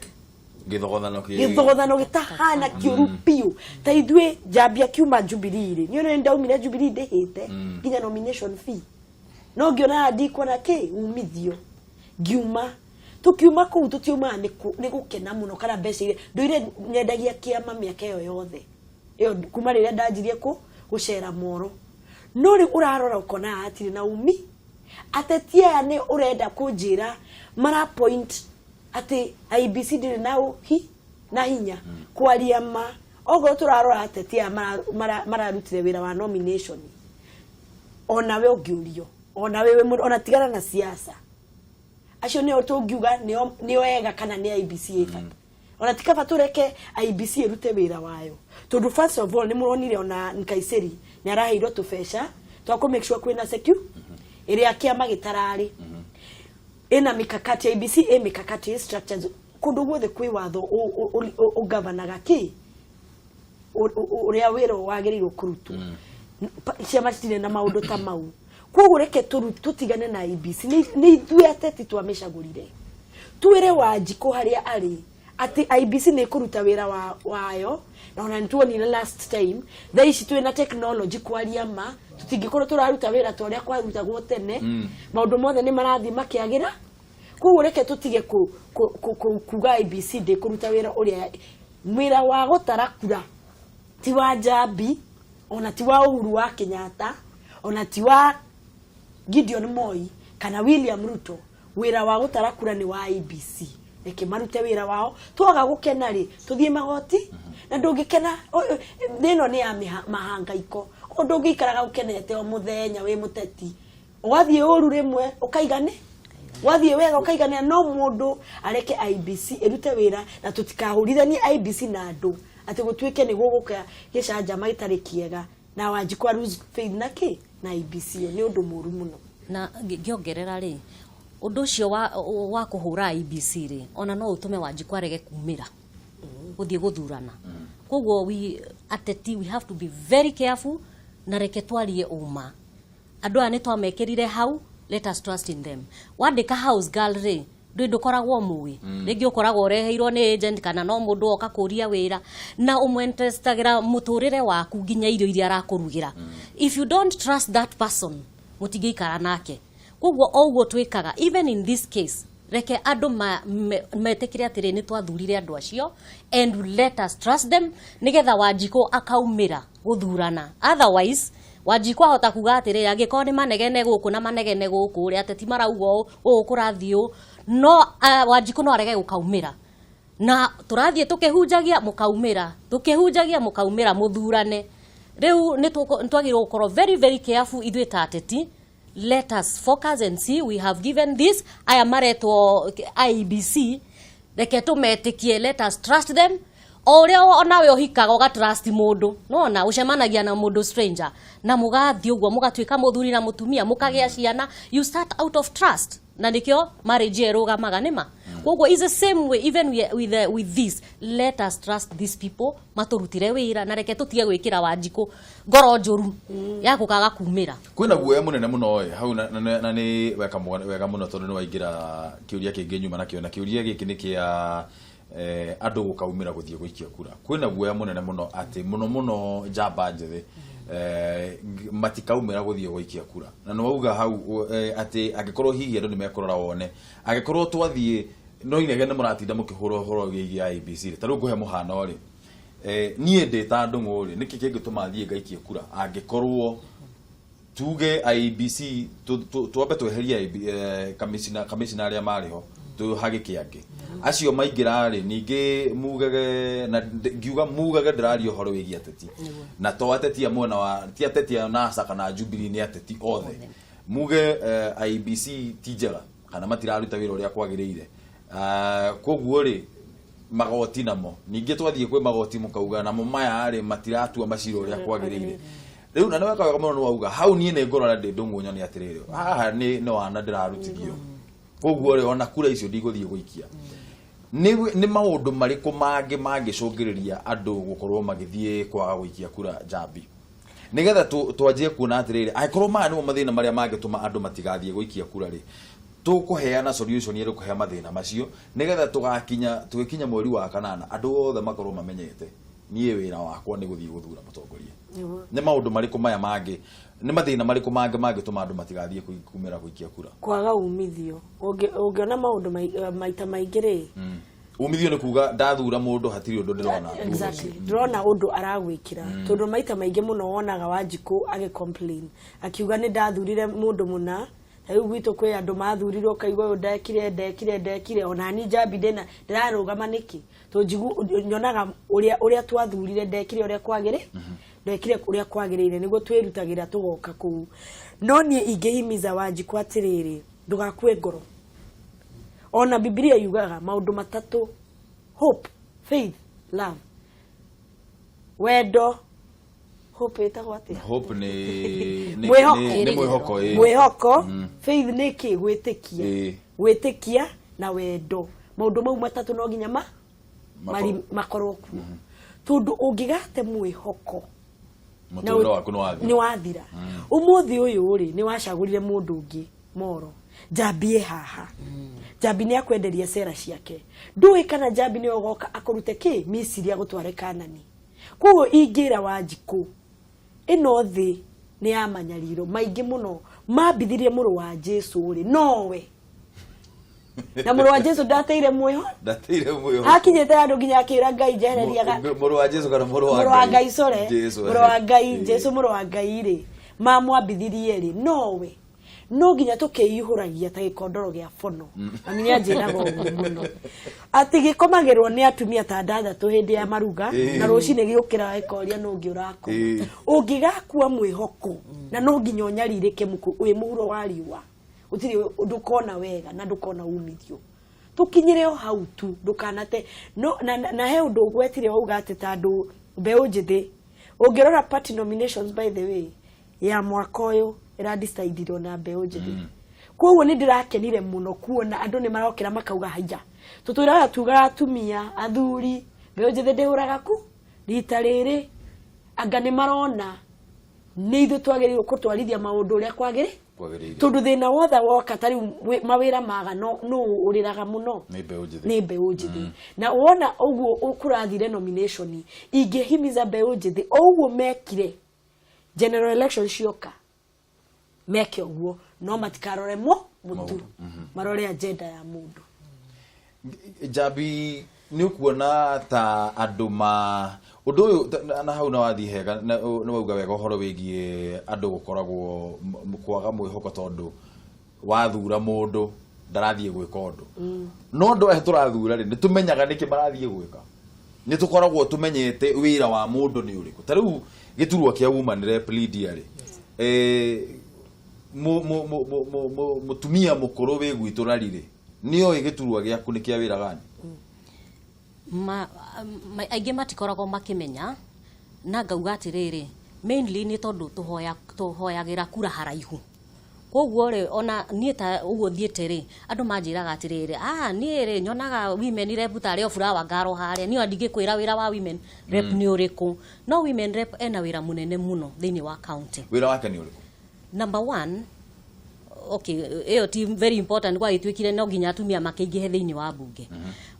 Gĩthogothano kĩ Gĩthogothano gĩtahana kĩũru biũ. Ta ithuĩ njambia kiuma Jubilee rĩ, niĩ nĩ ndaumire Jubilee ndĩhĩte nginya nomination fee, no ngĩona ndikuona kĩ umithio, ngiuma. Tũkiuma kũu, tũtiumaga nĩ gũkena mũno kana mbeca iria ndũire nyendagia kĩama mĩaka ĩyo yothe ĩyo kuma rĩrĩa ndanjirie kũ gũcera moro. No rĩu ũrarora ũkona hatirĩ na umi. Ateti aya nĩ ũrenda kũnjĩra mara point atĩ IEBC ndĩrĩ na ũhi na hinya? Kwaria ma, okorwo tũrarora ateti aya mararutire wĩra wa nomination, onawe ũngĩũrio, onawe wĩ mũndũ, ona tigana na siasa, acio nĩo tũngiuga nĩo ega kana nĩ IEBC ĩ bata? Ona ti kaba tũreke IEBC ĩrute wĩra wayo? Tondũ first of all, nĩ mũronire ona Nkaiseri nĩ araheirwo tũbeca twa kũ make sure kwĩna secure ĩrĩa kĩama gĩtararĩ ĩna mikakati. IEBC ĩ mikakati, ĩ structures kũndũ guothe kwĩ watho ũgavanaga kĩ ũrĩa wĩra wagĩrĩirwo kũrutwo. Ciama citirĩ na maũndũ ta mau. Koguo reke tũtigane na IEBC. Nĩ ithuĩ ateti twamĩcagũrire. Twĩre Wanjikũ harĩa arĩ atĩ IEBC nĩ ĩkũruta wĩra wayo. Na ona nĩ tuonire last time, thaa ici twĩna technology. Kwaria ma, tũtingĩkorwo tũraruta wĩra ta ũrĩa kwarutagwo tene. Maũndũ mothe nĩ marathiĩ makĩagĩra. Koguo reke tũtige kuga IEBC ndĩkũruta wĩra ũrĩa. Wĩra wa gũtara kura ti wa Njambi, ona ti wa Uhuru wa Kenyatta, ona ti wa Gideon Moi kana William Ruto. Wĩra wa gũtara kura nĩ wa IEBC. Reke marute wĩra wao. Twaga gũkena rĩ, tũthiĩ magoti. Na ndũngĩkena, thĩ ĩno nĩ ya mahangaiko. Koguo ndũngĩikaraga ũkenete o mũthenya wĩ mũteti. Ũgathiĩ ũru rĩmwe ũkaigane, wathiĩ wega ũkaigania. No mũndũ areke IEBC ĩrute wĩra, na tũtikahũrithanie IEBC na andũ atĩ gũtuĩke nĩ gũgũka gĩcanjama gĩtarĩ kĩega na Wanjikũ a lose faith na kĩ na IEBC. Ĩyo nĩ ũndũ mũru mũno. Na ngĩongerera rĩ, ũndũ ũcio wa kũhũra IEBC rĩ, ona no ũtũme Wanjikũ arege kumĩra gũthiĩ gũthurana. Koguo we ateti, we have to be very careful. Na reke twarie ũma, andũ aya nĩ twamekĩrire hau, let us trust in them. Wandĩka house girl rĩ, ndũĩ ndũkoragwo mũĩ, rĩngĩ ũkoragwo ũreheirwo nĩ agent, kana no mũndũ oka kũria wĩra na ũmwentestagĩra mũtũrĩre waku nginya irio iria arakũrugĩra. If you don't trust that person, mũtingĩikara nake. Koguo o ũguo twĩkaga, even in this case, reke andũ metĩkĩre atĩrĩ, nĩ twathurire andũ acio and let us trust them, nĩgetha Wanjikũ akaumĩra gũthurana. Otherwise Wanjikũ ahota kuga atĩrĩrĩ, angĩkorwo nĩ manegene gũkũ na manegene gũkũ ũrĩa ateti marauga ũũ, ũũ kũrathiĩ ũũ, no Wanjikũ no arege gũkaumĩra. Na tũrathiĩ tũkĩhunjagia mũkaumĩra, tũkĩhunjagia mũkaumĩra mũthurane. Rĩu nĩ twagĩrĩirwo gũkorwo very very careful ithuĩ ta ateti. Let us focus and see. We have given this, aya maretwo IEBC, reke tũmetĩkie, let us trust them o ũrĩa onawe ũhikaga ũgatrust mũndũ, nona ũcemanagia na mũndũ stranger na mũgathiĩ ũguo mũgatuĩka mũthuri na mũtumia, mũkagĩa ciana. You start out of trust, na nĩkĩo marriage ĩrũgamaga nĩma. Koguo is the same way even with this. Let us trust these people matũrutire wĩra, na reke tũtige gwĩkĩra Wanjikũ ngoro njũru ya gũkaga kumĩra. Kwĩna guoya mũnene mũno ĩ hau na nĩ weka wega mũno tondũ nĩ waingĩra kĩũria kĩngĩ nyuma nakĩo, na kĩũria gĩkĩ nĩ kĩa andũ gũkaumĩra gũthiĩ gũikia kura. Kwĩna guoya mũnene mũno atĩ mũno mũno njamba njĩthĩ matikaumĩra gũthiĩ gũikia kura, na nĩ wauga hau atĩ angĩkorwo hihi andũ nĩ mekũrora wone angĩkorwo twathiĩ no inegene mũratinda mũkĩhũra ũhoro wĩgiĩ IEBC. Ta rĩu ngũhe mũhano rĩ, niĩ ndĩ ta Ndũng'ũ rĩ, nĩkĩ kĩngĩtũma thiĩ ngaikie kura angĩkorwo tuge IEBC twambe tweherie IB, kamishina arĩa marĩ ho, tũhagĩke angĩ acio maingĩra rĩ, ningĩ mugage na ngiuga mugage ndĩraria ũhoro wĩgiĩ ateti, na to ateti a mwena wa, ti ateti a NASA kana Jubilee, nĩ ateti othe, muge IEBC ti njega kana matiraruta wĩra ũrĩa kwagĩrĩire. Koguo rĩ, magoti namo ningĩ twathiĩ kwĩ magoti mũkauga namo maya rĩ matiratua macira ũrĩa kwagĩrĩire. Rĩu na nĩweka wega mũno nĩ wauga hau. Niĩ nĩ ngũrora ndĩ Ndũng'ũ nyone atĩrĩrĩ, haha nĩ wana ndĩrarutithio, koguo rĩ, ona kura icio ndigũthiĩ gũikia. Nĩ maũndũ marĩkũ mangĩ mangĩcũngĩrĩria andũ gũkorwo magĩthiĩ kwaga gũikia kura, Njambi, nĩgetha twanjie kuona atĩrĩrĩ, angĩkorwo maya nĩmo mathĩna marĩa mangĩtũma andũ matigathiĩ gũikia kura rĩ, tũkũheana solution ĩrĩkũ he mathĩna macio, nĩgetha tũgakinya tũgĩkinya mweri wa kanana andũ othe makorwo mamenyete niĩ wĩra wakwa nĩ gũthiĩ gũthura mũtongoria? Nĩ maũndũ marĩkũ maya mangĩ, nĩ mathĩna marĩkũ mangĩ mangĩtũma andũ matigathiĩ kumĩra gũikia kura? Kwaga umithio. Ũngĩona maũndũ maita maingĩ rĩ, Umithio nĩ kuga ndathura mũndũ hatirĩ ũndũ ndĩrona thutha Exactly. ũcio. Ndĩrona ũndũ aragwĩkĩra, tondũ maita maingĩ mũno wonaga Wanjikũ agĩ complain akiuga nĩ ndathurire mũndũ mũna. Ta rĩu gwitũ kwĩ andũ mathurirwo, ũkaigua ũyũ ndekire, ndekire, ndekire. Ona ni Njambi ndĩna ndĩrarũgama nĩkĩ tũnjigu nyonaga ũrĩa twathurire ndekire ũrĩa kwagĩrĩ ndekire ũrĩa kwagĩrĩire, nĩguo twĩrutagĩra tũgoka kũu. No niĩ ingĩhimiza Wanjikũ atĩrĩrĩ, ndũgakue ngoro. Ona Bibilia yugaga maũndũ matatũ: hope, faith, love, wendo. Hope ĩtagwo atĩa? Hope nĩ Mwĩhoko. Nĩ mwĩhoko, ĩ. Mwĩhoko. Faith nĩ kĩ? Gwĩtĩkia. Gwĩtĩkia na wendo, maũndũ mau matatũ no nginya ma makorwo kuo, tondũ ũngĩgate mwĩhoko, mũtũrĩre waku nĩ wathira. Nĩ wathira. Ũmũthĩ ũyũ rĩ, nĩ wacagũrire mũndũ ũngĩ moro Njambi ĩ haha. Njambi nĩ akwenderia cera ciake, ndũĩ kana Njambi nĩ ũgoka akũrute kĩ Misiri agũtware Kanani. Koguo ingĩra Wanjikũ, ĩno thĩ nĩ ya manyariro maingĩ mũno. Mambithirie mũrũ wa Jesu rĩ, nowe na mũrũ wa Jesu ndateire mwĩho Ndateire mwĩhoko. Akinyĩte handũ nginya akĩra Ngai njehereria Mũrũ wa Jesu kana mũrũ wa Mũrũ wa Ngai, sorry. Jesu, Mũrũ wa Ngai. Jesu mũrũ wa Ngai rĩ, mamwambithirie rĩ, nowe no nginya tũkĩihũragia ta gĩkondoro gĩa bono. Mami nĩ anjĩraga ũguo mũno atĩ gĩkomagĩrwo nĩ atumia ta ndathatũ hĩndĩ ya maruga, na rũcinĩ gĩũkĩra gĩkoria nũ ũngĩ ũrakoma. Ũngĩgakua mwĩhoko, na no nginya ũnyarirĩke mũku wĩ mũhuro wa riũa, gũtirĩ ndũkona wega na ndũkona umithio. Tũkinyĩre o hau tu, ndũkanate no na he ũndũ ũgwetire wauga atĩ ta andũ mbeũ njĩthĩ, ũngĩrora party nominations, by the way, ya mwaka ũyũ ĩradecidirwo na mbeũ njĩthĩ. Koguo nĩ ndĩrakenire mũno kuona andũ nĩ marokĩra makauga haiya, tũtwĩraga tugaga atumia, athuri, mbeũ njĩthĩ ndĩhũraga ku rita rĩrĩ, anga nĩ marona nĩ ithuĩ twagĩrĩirwo gũtwarithia maũndũ ũrĩa kwagĩrĩ Kwagĩrĩire. Tondũ thĩna wothe woka, ta rĩu mawĩra maga, no nũ ũrĩraga mũno? Nĩ mbeũ njĩthĩ. Nĩ mbeũ njĩthĩ. Na wona ũguo kũrathire nomination, ingĩhimiza mbeũ njĩthĩ o ũguo mekire general election cioka, meke ũguo, no matikarore mũtu, marore agenda ya mũndũ. Njambi, nĩ ũkuona ta andũ ma ũndũ ũyũ na hau na wathiĩ hega na nĩ wauga wega ũhoro wĩgiĩ andũ gũkoragwo kwaga mwĩhoko tondũ wathura mũndũ ndarathiĩ gwĩka ũndũ. No andũ aya tũrathura rĩ, nĩ tũmenyaga nĩkĩ marathiĩ gwĩka? Nĩ tũkoragwo tũmenyete wĩra wa mũndũ nĩ ũrĩkũ? Ta rĩu gĩturwa kĩa woman rep Lydia rĩ, Mũtumia mũkũrũ wĩ gwitũ rari rĩ, nĩoĩ gĩturwa gĩaku nĩ kĩa wĩra gani? Aingĩ matikoragwo makĩmenya, na ngauga atĩrĩrĩ, mainly nĩ tondũ tũhoyagĩra kura haraihu. Koguo rĩ, ona niĩ ta ũguo thiĩte rĩ, andũ manjĩraga atĩrĩrĩ, ah, niĩ rĩ nyonaga women rep tarĩ o flower girl harĩa. Niĩ ona ndingĩkwĩra wĩra wa women rep nĩ ũrĩkũ, no women rep ena wĩra mũnene mũno thĩinĩ wa county. Wĩra wake nĩ ũrĩkũ? Number one, okay, ĩyo ti very important, gwagĩtuĩkire no nginya atumia makĩingĩhe thĩinĩ wa mbunge,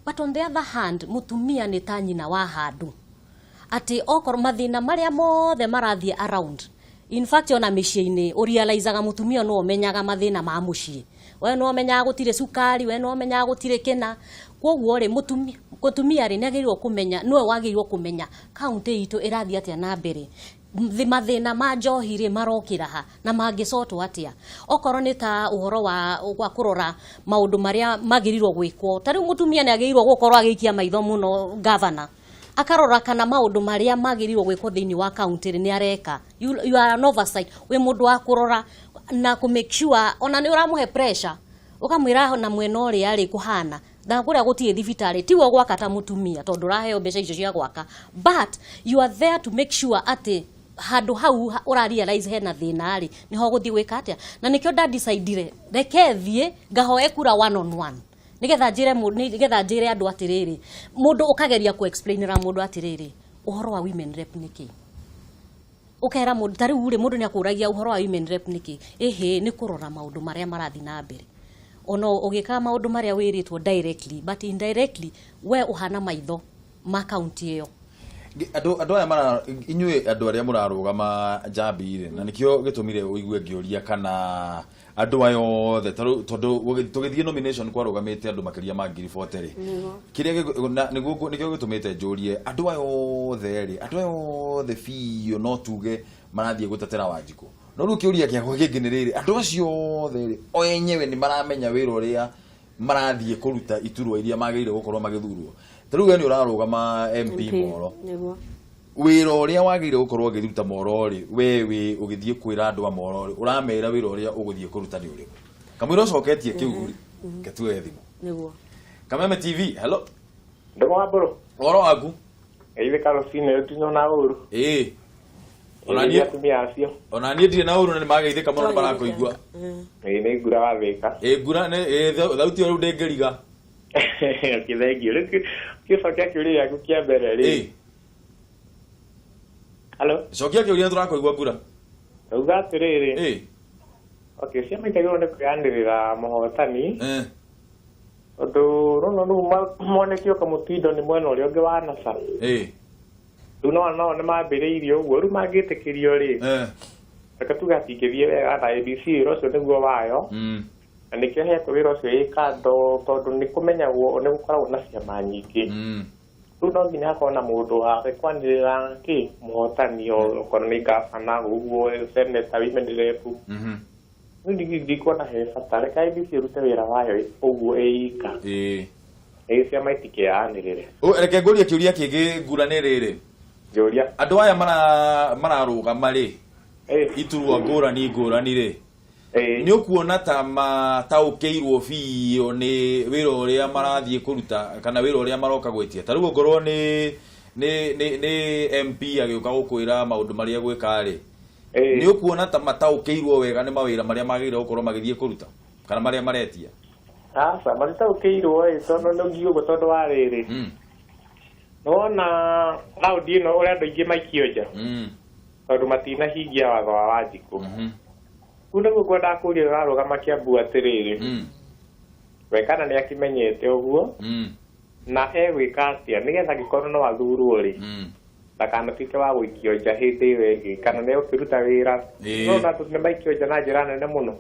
but on the other hand, mũtumia nĩ ta nyina wa handũ, atĩ okorwo mathĩna marĩa mothe marathiĩ around, in fact ona mĩciĩ-inĩ ũrealizaga mũtumia no ũmenyaga mathĩna ma mũciĩ. We no ũmenyaga gũtirĩ cukari, we no ũmenyaga gũtirĩ kĩna. Koguo rĩ, mũtumia rĩ, nĩ agĩrĩirwo kũmenya, nĩwe wagĩrĩirwo kũmenya kaunti itũ ĩrathiĩ atĩa na mbere, mathĩna ma njohi rĩ marokĩra ha na mangĩcotwo atĩa. Okorwo nĩ ta ũhoro wa kũrora maũndũ marĩa magĩrĩirwo gwĩkwo, ta rĩu mũtumia nĩ agĩrĩirwo gũkorwo agĩikia maitho mũno gavana, akarora kana maũndũ marĩa magĩrĩirwo gwĩkwo thĩinĩ wa kaunti rĩ nĩ areka. You are an oversight, wĩ mũndũ wa kũrora na kũ make sure ona nĩ ũramũhe pressure, ũkamwĩra na mwena ũrĩa rĩ kũhana na kũrĩa gũtirĩ thibitarĩ, tiwe gwaka ta mũtumia tondũ ũraheo mbeca icio cia gwaka, but you are there to make sure atĩ handũ hau ũra realize hena thĩna rĩ, nĩho gũthiĩ gwĩka atĩa. Na nĩkĩo nda-decidire reke thiĩ ngahoe kura one on one, nĩgetha njĩre andũ atĩrĩrĩ, mũndũ ũkageria ku explainĩra mũndũ atĩrĩrĩ, ũhoro wa women rep nĩ kĩ. Ũkera mũndũ ta rĩu rĩ, mũndũ nĩ akũragia ũhoro wa women rep nĩ kĩ. Ĩhĩ, nĩ kũrora maũndũ marĩa marathiĩ na mbere, ona ũgĩkaga maũndũ marĩa wĩrĩtwo directly, but indirectly we ũhana maitho ma kaunti ĩyo. Andũ aya mara inyuĩ andũ arĩa mũrarũgama njambi rĩ, na nĩkĩo gĩtũmire ũigue ngĩũria kana andũ aya othe, tondũ tũgĩthiĩ nomination kwarũgamĩte andũ makĩria ma 40,000 rĩ, kĩrĩa na nĩguo nĩkĩo gĩtũmĩte njũrie andũ aya othe rĩ, andũ aya othe biũ no tuge marathiĩ gũtetera Wanjikũ. No rĩu kĩũria gĩakwa kĩngĩ nĩ rĩrĩ, andũ acio othe rĩ, o enyewe nĩ maramenya wĩra ũrĩa marathiĩ kũruta iturwa iria magĩrĩire gũkorwo magĩthurwo? Ta rĩu we nĩ ũrarũgama MP Moro. Nĩguo. Wĩra ũrĩa wagĩrĩire gũkorwo ũkĩruta Moro rĩ, we wĩ ũgĩthiĩ kwĩra andũ a Moro rĩ, ũramera wĩra ũrĩa ũgũthiĩ kũruta nĩ ũrĩkũ? Kamũira ũcoketie kĩu rĩ, ketuoye thimũ. Nĩguo. Kameme TV, hello. Ndogo wa mbũrũ. Ũhoro waku? Ithe karũcinĩ ũtinyo na ũru. Ĩĩ, ona Ĩĩ, niĩ atumia acio. Ona niĩ ndirĩ na ũru na nĩ mageithĩka mũno, nĩ marakũigua. Ĩĩ, nĩ ngura wathĩka. Ĩĩ, ngura nĩ ĩĩ, thauti ĩyo rĩu ndĩngĩriga. Okay, thank you. Rĩu kĩcokia kĩũria gĩaku kĩa mbere rĩ. Hello. Cokia kĩũria, tũrakũigua, ngura. Rauga atĩrĩrĩ. Okay, ciama itagĩrĩirwo nĩ kwĩanĩrĩra mũhotani. Tondũ rũno rĩu monetio kamũtindo nĩ mwena ũrĩa ũngĩ wa NASA. Rĩu no nĩ mambĩrĩirie ũguo, rĩu mangĩtĩkĩrio rĩ, reke tuge atingĩthiĩ wega na ABC, wĩra ũcio nĩguo wayo. Na nĩkĩo hetwo wĩra ũcio ĩ kando, tondũ nĩ kũmenyagwo nĩ gũkoragwo na ciama nyingĩ. Rĩu no nginya hakorwo na mũndũ wa kwanĩrĩra kĩ mũhotani, okorwo nĩ gavana ũguo, seneta, women rep. Rĩu ndikuona he bata, reke IEBC ĩrute wĩra wayo ũguo ĩika. Ĩ ciama itikĩanĩrĩre. Reke ngũrie kĩũria kĩngĩ, ngura, nĩ rĩrĩ. Njũria. Andũ aya mararũgama rĩ, iturwa ngũrani ngũrani rĩ, nĩ ũkuona ta mataũkĩirwo biũ nĩ wĩra ũrĩa marathiĩ kũruta kana wĩra ũrĩa maroka gwĩtia? Ta rĩu ongorwo nĩ MP agĩũka gũkwĩra maũndũ marĩa gwĩka rĩ, nĩ ũkuona ta mataũkĩirwo wega nĩ mawĩra marĩa magĩrĩire gũkorwo magĩthiĩ kũruta kana marĩa maretia? Aca, matitaũkĩirwo ĩ, tondũ nĩ ngiuga ũguo tondũ wa rĩrĩ, nĩwona raundi ĩno ũrĩa andũ aingĩ maikio nja tondũ matinahingia watho wa Wanjikũ. Rĩu nĩguo ngwendaga kũria ũrarũgama Kĩambu atĩrĩrĩ, we kana nĩ akĩmenyete ũguo na egwĩka atĩa nĩgetha angĩkorwo no athurwo rĩ, ndakanatuĩke wa gũikio nja hĩndĩ ĩyo ĩngĩ, kana nĩ ũkĩruta wĩra? Nona andũ nĩ maikio nja na njĩra nene mũno.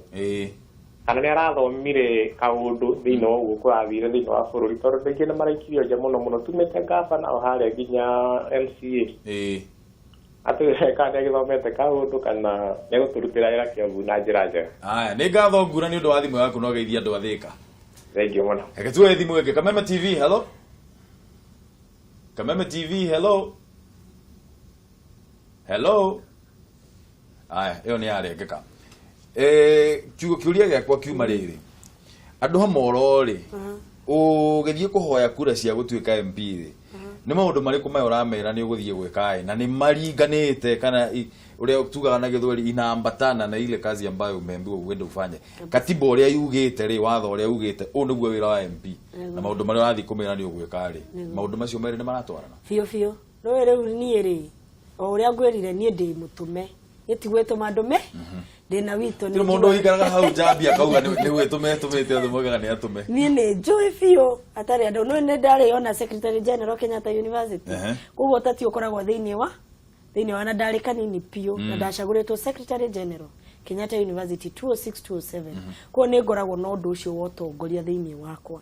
Kana nĩ arathomire kaũndũ thĩinĩ wa ũguo kũrathire thĩinĩ wa bũrũri, tondũ andũ aingĩ nĩ maraikirio nja mũno mũno, tumĩte gavana o harĩa nginya MCA. Atĩ kana nĩ agĩthomete kaũndũ kana nĩ egũtũrutĩra wĩra Kĩambu na njĩra njega. Aya, nĩ ngatho, ngura, nĩ ũndũ wa thimũ yaku, no geithia andũ a Thĩka. Thank you mũno. Reke tuoye thimũ ĩngĩ. Kameme TV, hello. Kameme TV, hello, hello. Aya, ĩyo nĩ yarengeka. Kiugo kĩũria gĩakwa kiuma rĩrĩ, andũ a Moro rĩ, ũgĩthiĩ kũhoya kura cia gũtuĩka MP rĩ, nĩ maũndũ marĩkũ maya ũramera nĩ ũgũthiĩ gwĩka ĩ, na nĩ maringanĩte kana ũrĩa tugaga na Gĩthweri inaambatana na ile kazi ambayo umeambiwa uende ufanye? Katiba ũrĩa yugĩte rĩ, watho ũrĩa ugĩte, ũũ nĩguo wĩra wa MP na maũndũ marĩa ũrathiĩ kũmĩra nĩ ũgwĩka rĩ, maũndũ macio merĩ nĩ maratwarana? Biũ biũ. Nĩũĩ rĩu niĩ rĩ, o ũrĩa ngwĩrire, niĩ ndĩ mũtũme, niĩ ti gwĩtũma ndũme, ndĩna witũ nĩ Tiri mũndũ ũikaraga hau njambi akauga nĩ gwĩtũma etũmĩte, othe moigaga nĩ atũme. Niĩ nĩ njũĩ biũ atarĩ andũ. Nĩũĩ nĩ ndarĩ ona secretary general Kenyatta University. Koguo ũteti ũkoragwo thĩinĩ wa na ndarĩ kanini biũ na ndacagũrĩtwo secretary general Kenyatta University 206 207. Koguo nĩ ngoragwo na ũndũ ũcio wa ũtongoria thĩinĩ wakwa.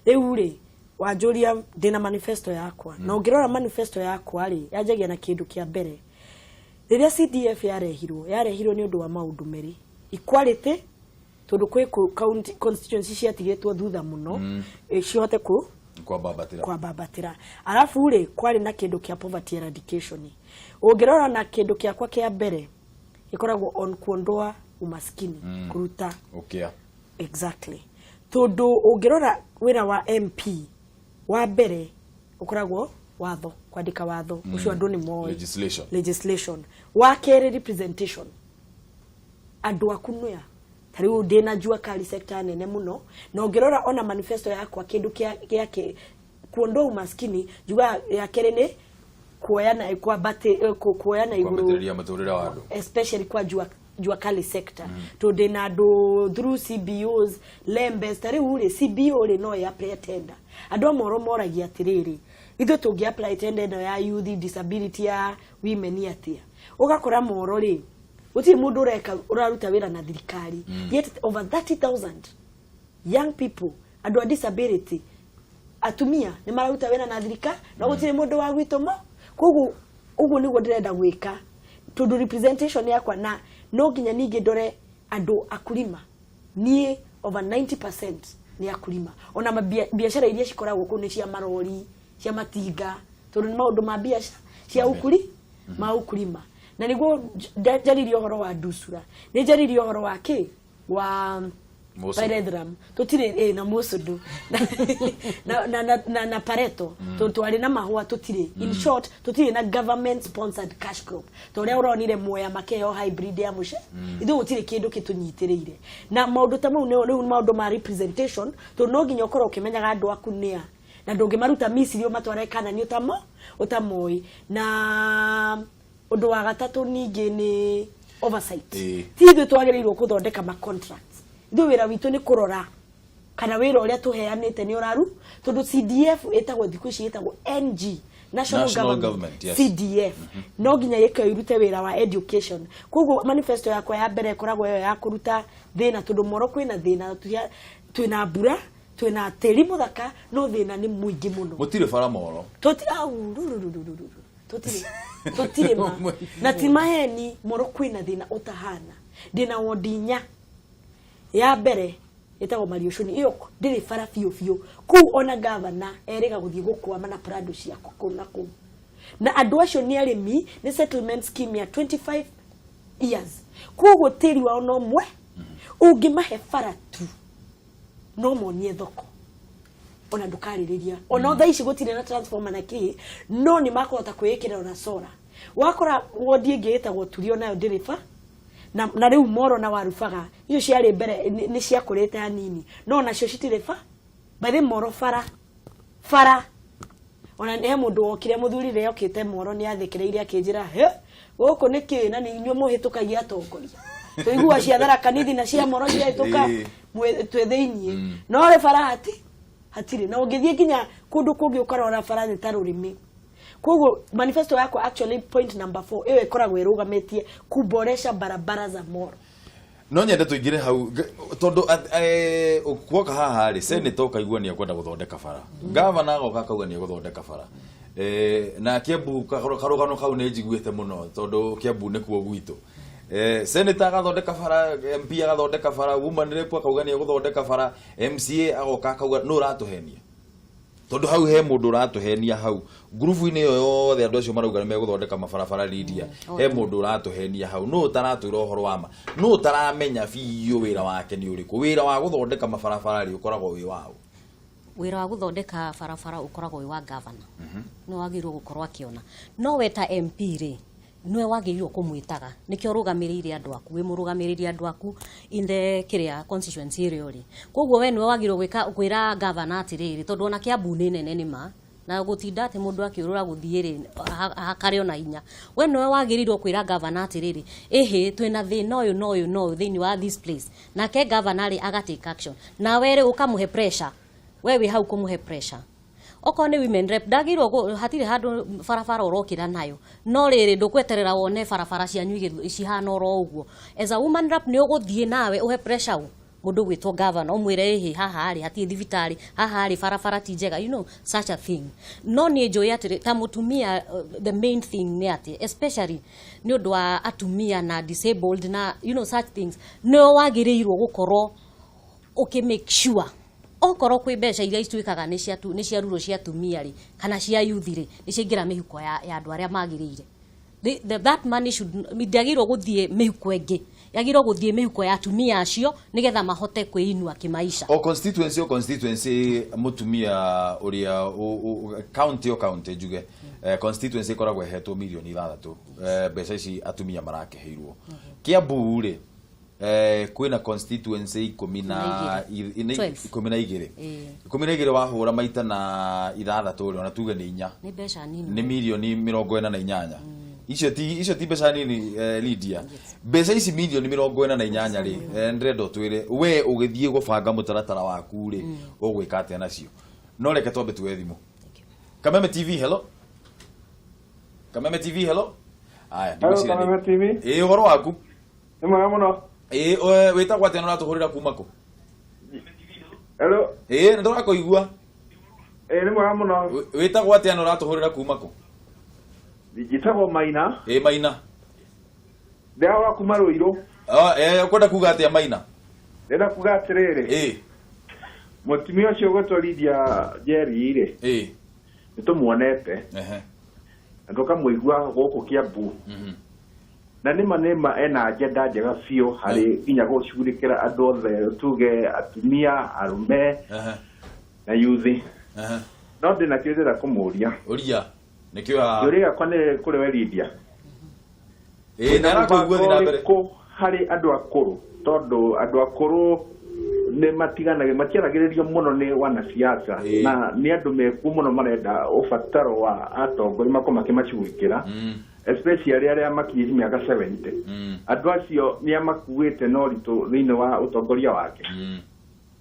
Rĩu rĩ, wanjũria ndĩna manifesto yakwa, na ũngĩrora manifesto yakwa rĩ, yanjagia na kĩndũ kĩa mbere. Rĩrĩa CDF yarehirwo nĩ ũndũ wa maũndũ merĩ: equality, tondũ kwĩ county constituency ciatigĩtwo thutha mũno, cihote ku kwambambatĩra. Kwambambatĩra. Arabu rĩ, kwarĩ na kĩndũ kĩa poverty eradication. Ũngĩrora na kĩndũ kĩakwa kĩa mbere gĩkoragwo on kuondoa umaskini, kũruta ũkĩa. Exactly, tondũ ũngĩrora wĩra wa MP wa mbere ũkoragwo watho, kwandĩka watho ũcio andũ nĩ moĩ. Legislation. Legislation. Wa kerĩ, representation, andũ aku nĩa. Ta rĩu ndĩna jua kali sector nene mũno, na ũngĩrora ona manifesto yakwa, kĩndũ gĩa kuondoa umaskini, njugaga ya kerĩ nĩ kuoya na kuoya na igũrũ. Kwambatĩrĩria mũtũrĩre wa andũ. Especially kwa jua kali sector, tondũ ndĩna andũ through CBOs lembes. Ta rĩu rĩ, CBO rĩ, no ĩ apply tender. Andũ a Moro moragia atĩrĩrĩ, ithuĩ tũngĩ apply tender ĩno ya youth, disability, ya women atĩa? Ũgakora Moro rĩ, gũtirĩ mũndũ ũreka, ũraruta wĩra na thirikari, yet over 30,000 young people, andũ a disability, atumia nĩ mararuta wĩra na thirikari, no gũtirĩ mũndũ wa gwitũ mo. Koguo ũguo nĩguo ndĩrenda gwĩka, tondũ representation yakwa na no nginya ningĩ ndore andũ akulima. Niĩ over 90% nĩ akulima. Ona biacara iria cikoragwo kũu nĩ cia marori, cia matinga, tondũ nĩ maũndũ ma biacara cia ukuri ma ukulima. Na nĩguo njaririe ũhoro wa ndusura, nĩ njaririe ũhoro wa kĩ wa Mũcũndũ. Pyrethrum tutire, na mũcũndũ na pareto, mm. Twarĩ na mahũa tutire. In short, tutire na government sponsored cash crop ta ũrĩa ũronire Mwea makĩheo hybrid ya mũce. Ithuĩ gũtirĩ kĩndũ kĩtũnyitĩrĩire na maũndũ ta mau. Rĩu maũndũ ma representation, tondũ no nginya ũkorwo ũkĩmenyaga andũ aku nĩa, na ndũngĩmaruta Misiri ũmatware Kanani ũtamoĩ. Na ũndũ wa gatatũ ningĩ nĩ oversight. Ti ithuĩ twagĩrĩirwo kũthondeka ma contracts. Ithuĩ wĩra witũ nĩ kũrora kana wĩra ũrĩa tũheanĩte nĩ ũraru, tondũ CDF ĩtagwo thikũ ici ĩtagwo NG, National, National Government, Government, yes. CDF no nginya ĩke irute wĩra wa education. Koguo manifesto yakwa ya mbere ĩkoragwo ĩyo ya kũruta thĩna, tondũ Moro kwĩna thĩna. Twĩna mbura, twĩna tĩri mũthaka, no thĩna nĩ mũingĩ mũno. Mũtirĩ bara Moro? Tuti au rururururu, tutirĩ ma na ti maheni. Moro kwĩna thĩna ũtahana. Ndĩna wondi inya. Ya mbere ĩtagwo Mariũcũni, ĩyo ndĩrĩ bara biũ biũ kũu. Ona gavana erĩga gũthiĩ gũkwama na prado ciako kũu na kũu, na andũ acio nĩ arĩmi, nĩ settlement scheme ya 25 years. Koguo tĩri wao no mwe ũngĩmahe bara tu, no monie thoko ona ndũkarĩrĩria. Ona thaa ici gũtirĩ na transformer na kĩ, no nĩ makũhota kwĩĩkĩra ona solar. Wakora wondi ĩngĩ ĩtagwo Turio, nayo ndĩrĩ ba na rĩu Moro na Warubaga icio ciarĩ mbere nĩ ciakũrĩte hanini, no nacio citirĩ ba. By the way, Moro bara bara, ona he mũndũ wokire, mũthuri rĩ okĩte Moro, nĩ athekereire akĩnjĩra, "He, gũkũ nĩ kĩ na nĩ inyuĩ mũhĩtũkagia atongoria? Tũigua cia Tharaka Nithi na cia Moro ciahĩtũka twĩ thĩiniĩ, no rĩ bara hatirĩ." Na ũngĩthiĩ nginya kũndũ kũngĩ ũkarora bara nĩ ta rũrĩmĩ. Koguo manifesto yakwa, actually point number 4 ĩyo ĩkoragwo ĩrũgamĩtie kuboresha barabara za Moro. No nyende tũingĩre hau tondũ kuoka haha rĩ, senator ũkaigua nĩ ekwenda gũthondeka bara, gavana agoka akauga nĩ egũthondeka bara. Na Kiambu karũgano kau nĩ njiguĩte mũno, tondũ Kiambu nĩkuo gwitũ. Senator agathondeka bara, MP agathondeka bara, woman rep akauga nĩ egũthondeka bara, MCA agoka akauga. Nũ ũratũhenia? Tondu hau he mundu uratuhenia hau ngurubu-inĩ ĩyo yothe, andũ acio marauga nĩ megũthondeka mabarabara, Lydia, he mũndũ ũratũhenia hau. Nũ ũtaratwĩra ũhoro wa ma? Nũ ũtaramenya biũ wĩra wake nĩ ũrĩkũ? Wĩra wa gũthondeka mabarabara rĩ, ũkoragwo wĩ waũ? Wĩra wa gũthondeka barabara ũkoragwo wĩ wa gavana, nĩ wagĩrĩirwo gũkorwo akĩona. No we ta MP rĩ, nĩwe wagĩrĩirwo kũmwĩtaga, nĩkĩo ũrũgamĩrĩire andũ aku, wĩ mũrũgamĩrĩri andũ aku in the kĩrĩa constituency ĩrĩa ũrĩ. Koguo we nĩwe wagĩrĩirwo gwĩka kwĩra gavana atĩrĩrĩ, tondũ ona Kiambu nĩ nene nĩ ma na gũtinda atĩ mũndũ akĩũrũra gũthiĩ rĩ, hakarĩ ona hinya. We nĩwe wagĩrĩirwo kwĩra gavana atĩrĩrĩ, ĩhĩ, twĩna thĩna ũyũ na ũyũ na ũyũ thĩinĩ wa this place, nake gavana rĩ, aga take action. Nawe rĩ, ũkamũhe pressure, we wĩ hau kũmũhe pressure. Okorwo nĩ women rep, ndagĩrĩirwo hatirĩ handũ barabara ũrokĩra nayo, no rĩrĩ, ndũkweterera wone barabara cianyu cihana oro ũguo. As a woman rep, nĩ ũgũthiĩ nawe ũhe pressure ũ mũndũ gwĩtwo governor, ũmwĩre, ĩhĩ, haha rĩ, hatirĩ thibitarĩ, haha rĩ, barabara ti njega, such a thing. No niĩ njũĩ atĩrĩ, ta mũtumia, the main thing nĩ atĩ, especially nĩ ũndũ wa atumia na disabled na such things, nĩo wagĩrĩirwo gũkorwo ũkĩ make sure okorwo kwĩ mbeca iria ituĩkaga nĩ ciarurwo cia atumia rĩ, kana cia youth rĩ, nĩ ciaingĩra mĩhuko ya andũ arĩa magĩrĩire. That money should ndĩagĩrĩirwo gũthiĩ mĩhuko ĩngĩ, yagĩrĩirwo gũthiĩ mĩhuko ya atumia acio, nĩgetha mahote kwĩinua kĩmaisha. O constituency, o constituency, mutumia uria county, o county njuge, constituency ĩkoragwo ĩhetwo mirioni 6. Mbeca ici atumia marakĩheirwo Kiambu rĩ, kwĩna constituency ikũmi na 12. 12. Ĩĩ. 12 wahũra maita na ithathatũ rĩ, ona tuge nĩ inya, Nĩ mbeca nini. Nĩ mirioni 48. Icio ti mbeca nini, Lydia. Mbeca ici mirioni 48 rĩ, ndĩrenda ũtwĩre, we ũgĩthiĩ gũbanga mũtaratara waku rĩ, ũgwĩka atĩa nacio? No reke twambe tuoe thimũ. Kameme TV, hello. Kameme TV, hello. Aya, Hello, ndigwĩciria Kameme TV. Ĩĩ, ũhoro waku? Nĩ mwega mũno. Ĩĩ, wĩtagwo atĩa na ũratũhũrĩra kuma kũ? Hello. Ĩĩ, nĩ tũrakũigua. Ĩĩ, nĩ mwega mũno. Wĩtagwo atĩa na ũratũhũrĩra kuma kũ? Njĩtagwo Maina. Ĩĩ, Maina. Ndĩrahũra kuma Rũirũ. Ah, ũkwenda kuga atĩa, Maina? Ndĩrenda kuga atĩrĩrĩ. Mũtumia ũcio ũgwĩtwo Lydia Njeri rĩ, nĩ tũmuonete na tũkamũigua gũkũ Kiambu. Na nĩma nĩma ena agenda njega biũ harĩ nginya gũcugurĩkĩra andũ othe, tuge atumia, arũme na yuthi. No ndĩna kĩũria ndĩrenda kũmũria. Ũria. Nĩkĩo haha. Kĩũria gĩakwa nĩ kũrĩ we, Lydia. Ĩĩ, nĩ arakũigua, thiĩ na mbere. Ũrĩkũ harĩ andũ akũrũ? Tondũ andũ akũrũ nĩ matiganagĩ matiaragĩrĩrio mũno nĩ wanasiasa, na nĩ andũ mekuo mũno marenda ũbataro wa atongoria makorwo makĩmacugurikĩra, especially arĩa makinyĩtie mĩaka 70. Andũ acio nĩ amakuĩte na ũritũ thĩinĩ wa ũtongoria wake.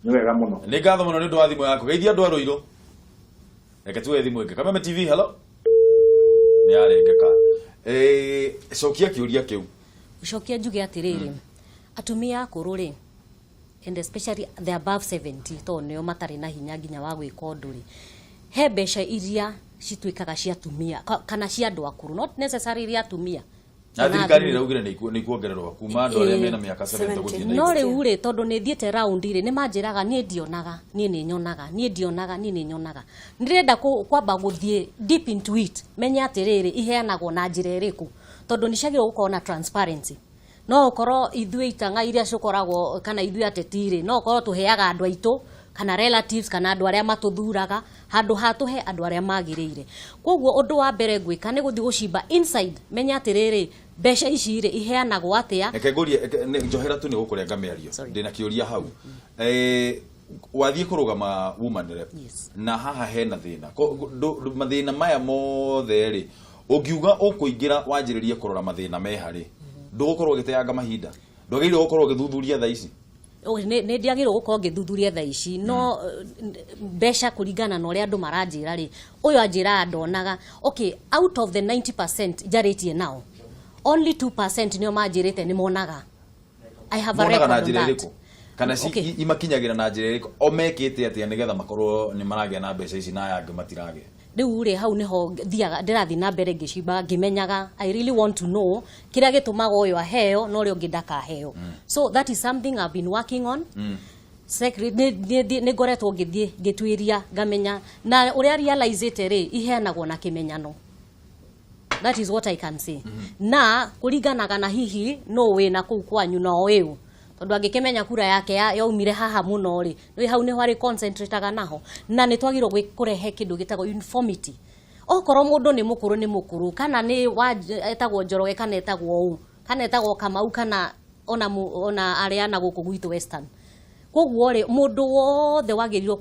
Nĩ wega mũno. Nĩ ngatho mũno nĩ ũndũ wa thimũ yaku. Geithia andũ a Rũirũ. Reke tuoe thimũ ĩngĩ. Kameme TV, hello. Nĩ yarengeka. Cokia kĩũria kĩu. Ũcokia njuge atĩrĩrĩ, atumia akũrũ rĩ, and especially the above 70, tondũ nĩo matarĩ na hinya nginya wa gwĩka ũndũ rĩ, he mbeca iria cituĩkaga cia atumia kana cia andũ akũrũ, not necessarily atumia. Na Kana thirikari nĩ athuri. ĩraugire nĩ ikuongererwo kuma andũ arĩa mena mĩaka 70 gũthiĩ na No igũrũ. rĩu rĩ, tondũ nĩ thiĩte round rĩ, nĩ manjĩraga, "Niĩ ndionaga, niĩ nĩ nyonaga, niĩ ndionaga, niĩ nĩ nyonaga." Ndĩrenda kwamba gũthiĩ deep into it, menye atĩrĩrĩ, iheanagwo na njĩra ĩrĩkũ, tondũ nĩ ciagĩrĩirwo gũkorwo na transparency. No ũkorwo ithuĩ itang'a iria cikoragwo, kana ithuĩ ateti rĩ, no ũkorwo tũheaga andũ aitũ kana relatives kana andũ arĩa matũthuraga, handũ ha tũhe andũ arĩa magĩrĩire. Koguo ũndũ wa mbere ngwĩka nĩ gũthiĩ gũcimba inside, menye atĩrĩrĩ, mbeca ici rĩ, iheanagwo atĩa. Reke ngũrie, njohera tu nĩ gũkũrenga mĩario. Ndĩna kĩũria hau. Wathiĩ kũrũgama woman rep, na haha hena thĩna. Mathĩna maya mothe rĩ, ũngiuga ũkũingĩra wanjĩrĩrie kũrora mathĩna meha rĩ, ndũgũkorwo ũgĩteanga mahinda? Ndwagĩrĩirwo gũkorwo ũgĩthuthuria thaa ici? Oh, nĩ ndĩagĩrĩirwo gũkorwo ngĩthuthuria thaa ici, no mbeca, kũringana na ũrĩa andũ maranjĩra rĩ, ũyũ anjĩraga ndonaga. Okay, out of the 90% njarĩtie nao, only 2% nĩo manjĩrĩte nĩ monaga. I have a Monaga na record on njĩra that. ĩrĩkũ, kana imakinyagĩra na njĩra ĩrĩkũ, o mekĩte atĩa nĩgetha makorwo nĩ maragĩa na mbeca ici na aya angĩ matiragĩa? Rĩu rĩ, hau nĩho thiaga, ndĩrathiĩ na mbere ngĩcimba ngĩmenyaga. I really want to know kĩrĩa gĩtũmaga ũyũ aheo na ũrĩa ũngĩ ndakaheo. So that is something I've been working on. Nĩ ngoretwo ngĩthiĩ ngĩtuĩria ngamenya na ũrĩa realizĩte rĩ, iheanagwo na kĩmenyano. That is what I can say. Na kũringanaga na hihi no wĩna kũu kwanyu na ũyũ, tondũ angĩkĩmenya kura yake yaumire haha mũno rĩ, nĩ hau nĩho arĩ concentrateaga naho. Na nĩ twagĩrĩirwo kũrehe kĩndũ gĩtagwo uniformity. Okorwo mũndũ nĩ mũkũrũ, nĩ mũkũrũ, kana nĩ wa etagwo Njoroge, kana etagwo ũũ, kana etagwo Kamau, kana ona ona arĩa na gũkũ gwitũ Western. Koguo rĩ, mũndũ wothe wagĩrĩirwo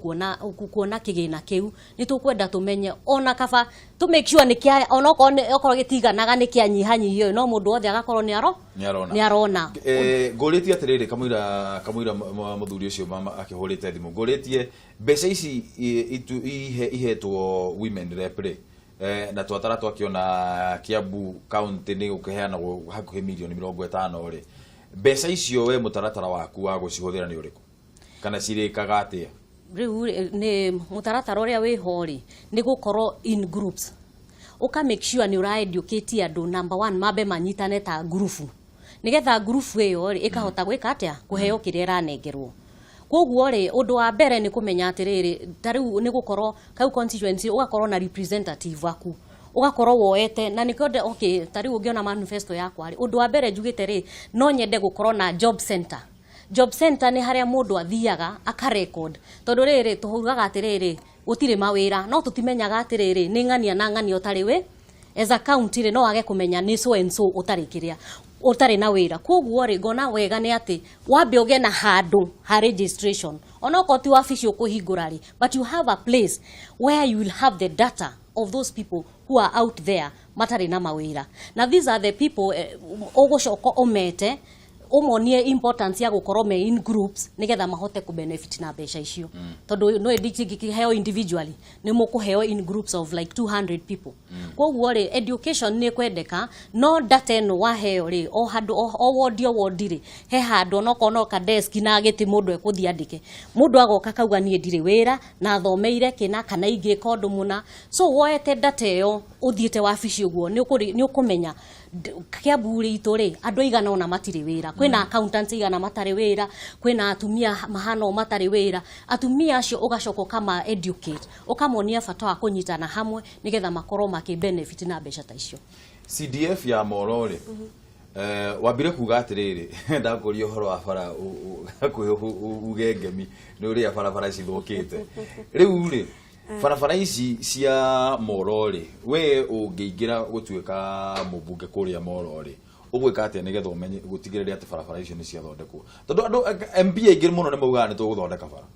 kuona kĩgĩna kĩu. Nĩ tũkwenda tũmenye ona kaba tũ make sure nĩ kĩa ona okorwo okorwo gĩtiganaga nĩ kĩanyihanyihio, no mũndũ wothe agakorwo nĩ aro Nĩ arona. Nĩ arona. Ngũrĩtie atĩrĩrĩ, kamũira mũthuri ũcio mama akĩhũrĩte thimũ, ngũrĩtie mbeca ici ihetwo women rep rĩ, na twatara twakĩona Kiambu County nĩ gũkĩheanagwo hakuhĩ mirioni 50 rĩ, mbeca icio we mũtaratara waku wa gũcihũthĩra nĩ ũrĩkũ, kana cirĩkaga atĩa? Rĩu rĩ, nĩ mũtaratara ũrĩa wĩho rĩ, nĩ gũkorwo in groups, ũka make sure nĩ ũra educate andũ. Number one, mambe manyitane ta ngurubu, nĩgetha ngurubu ĩyo rĩ ĩkahota gwĩka atĩa, kũheo kĩrĩa ĩranengerwo. Koguo rĩ, ũndũ wa mbere nĩ kũmenya atĩrĩrĩ, ta rĩu nĩ gũkorwo kau constituency ũgakorwo na representative waku, ũgakorwo woete na nĩkĩo okay, ta rĩu ũngĩona manifesto yakwa rĩ, ũndũ wa mbere njugĩte rĩ, no nyende gũkorwo na job center. Job center nĩ harĩa mũndũ athiaga akarecord, tondũ rĩrĩ tũhugaga atĩrĩrĩ, gũtirĩ mawĩra, no tũtimenyaga atĩrĩrĩ nĩ ng'ania na ng'ania ũtarĩ wĩ as a county rĩ, no wage kũmenya nĩ so and so ũtarĩ kĩrĩa ũtarĩ na wĩra. Koguo rĩ, ngona wega nĩ atĩ wambe ũgĩe na handũ ha registration, onokorwo ti wabici ũkũhingũra rĩ, but you have a place where you will have the data of those people who are out there matarĩ na mawĩra. Na these are the people ũgũcoka ũmete, ũmonie importance ya gũkorwo me in groups, nĩgetha mahote kũ benefit na mbeca icio, tondũ no ndingĩkĩheo individually, nĩ mũkũheo in groups of like 200 people. Koguo rĩ, education nĩ kwendeka, no data ĩno waheo rĩ, o handũ o wodi, o wodi rĩ, he handũ onokorwo no ka desk na gĩtĩ mũndũ ekũthiĩ andĩke. Mũndũ agoka akauga, "Niĩ ndirĩ wĩra na thomeire kĩna, kana ingĩka ũndũ mũna." So woete data ĩyo ũthiĩte wabici ũguo, nĩ ũkũmenya Kiambu ritũ rĩ, andũ aigana ũna matirĩ wĩra, kwĩna accountants igana matarĩ wĩra, kwĩna atumia mahana ũũ matarĩ wĩra. Atumia acio ũgacoka ũkama educate, ũkamonia bata wa kũnyitana hamwe, nĩgetha makorwo makĩ benefit na mbeca ta icio. CDF ya Moro rĩ, wambire kuga atĩrĩrĩ, ndakũria ũhoro wa bara hakuhĩ uge ngemi nĩ ũrĩa barabara cithũkĩte. Rĩu rĩ, barabara ici cia Moro rĩ, we ũngĩingĩra gũtuĩka mũmbunge kũrĩa Moro rĩ, ũgwĩka atĩa nĩgetha ũmenye gũtigĩrĩra atĩ barabara icio nĩ ciathondekwo? Tondũ andũ MP aingĩ mũno nĩ maugaga nĩ tũgũthondeka bara,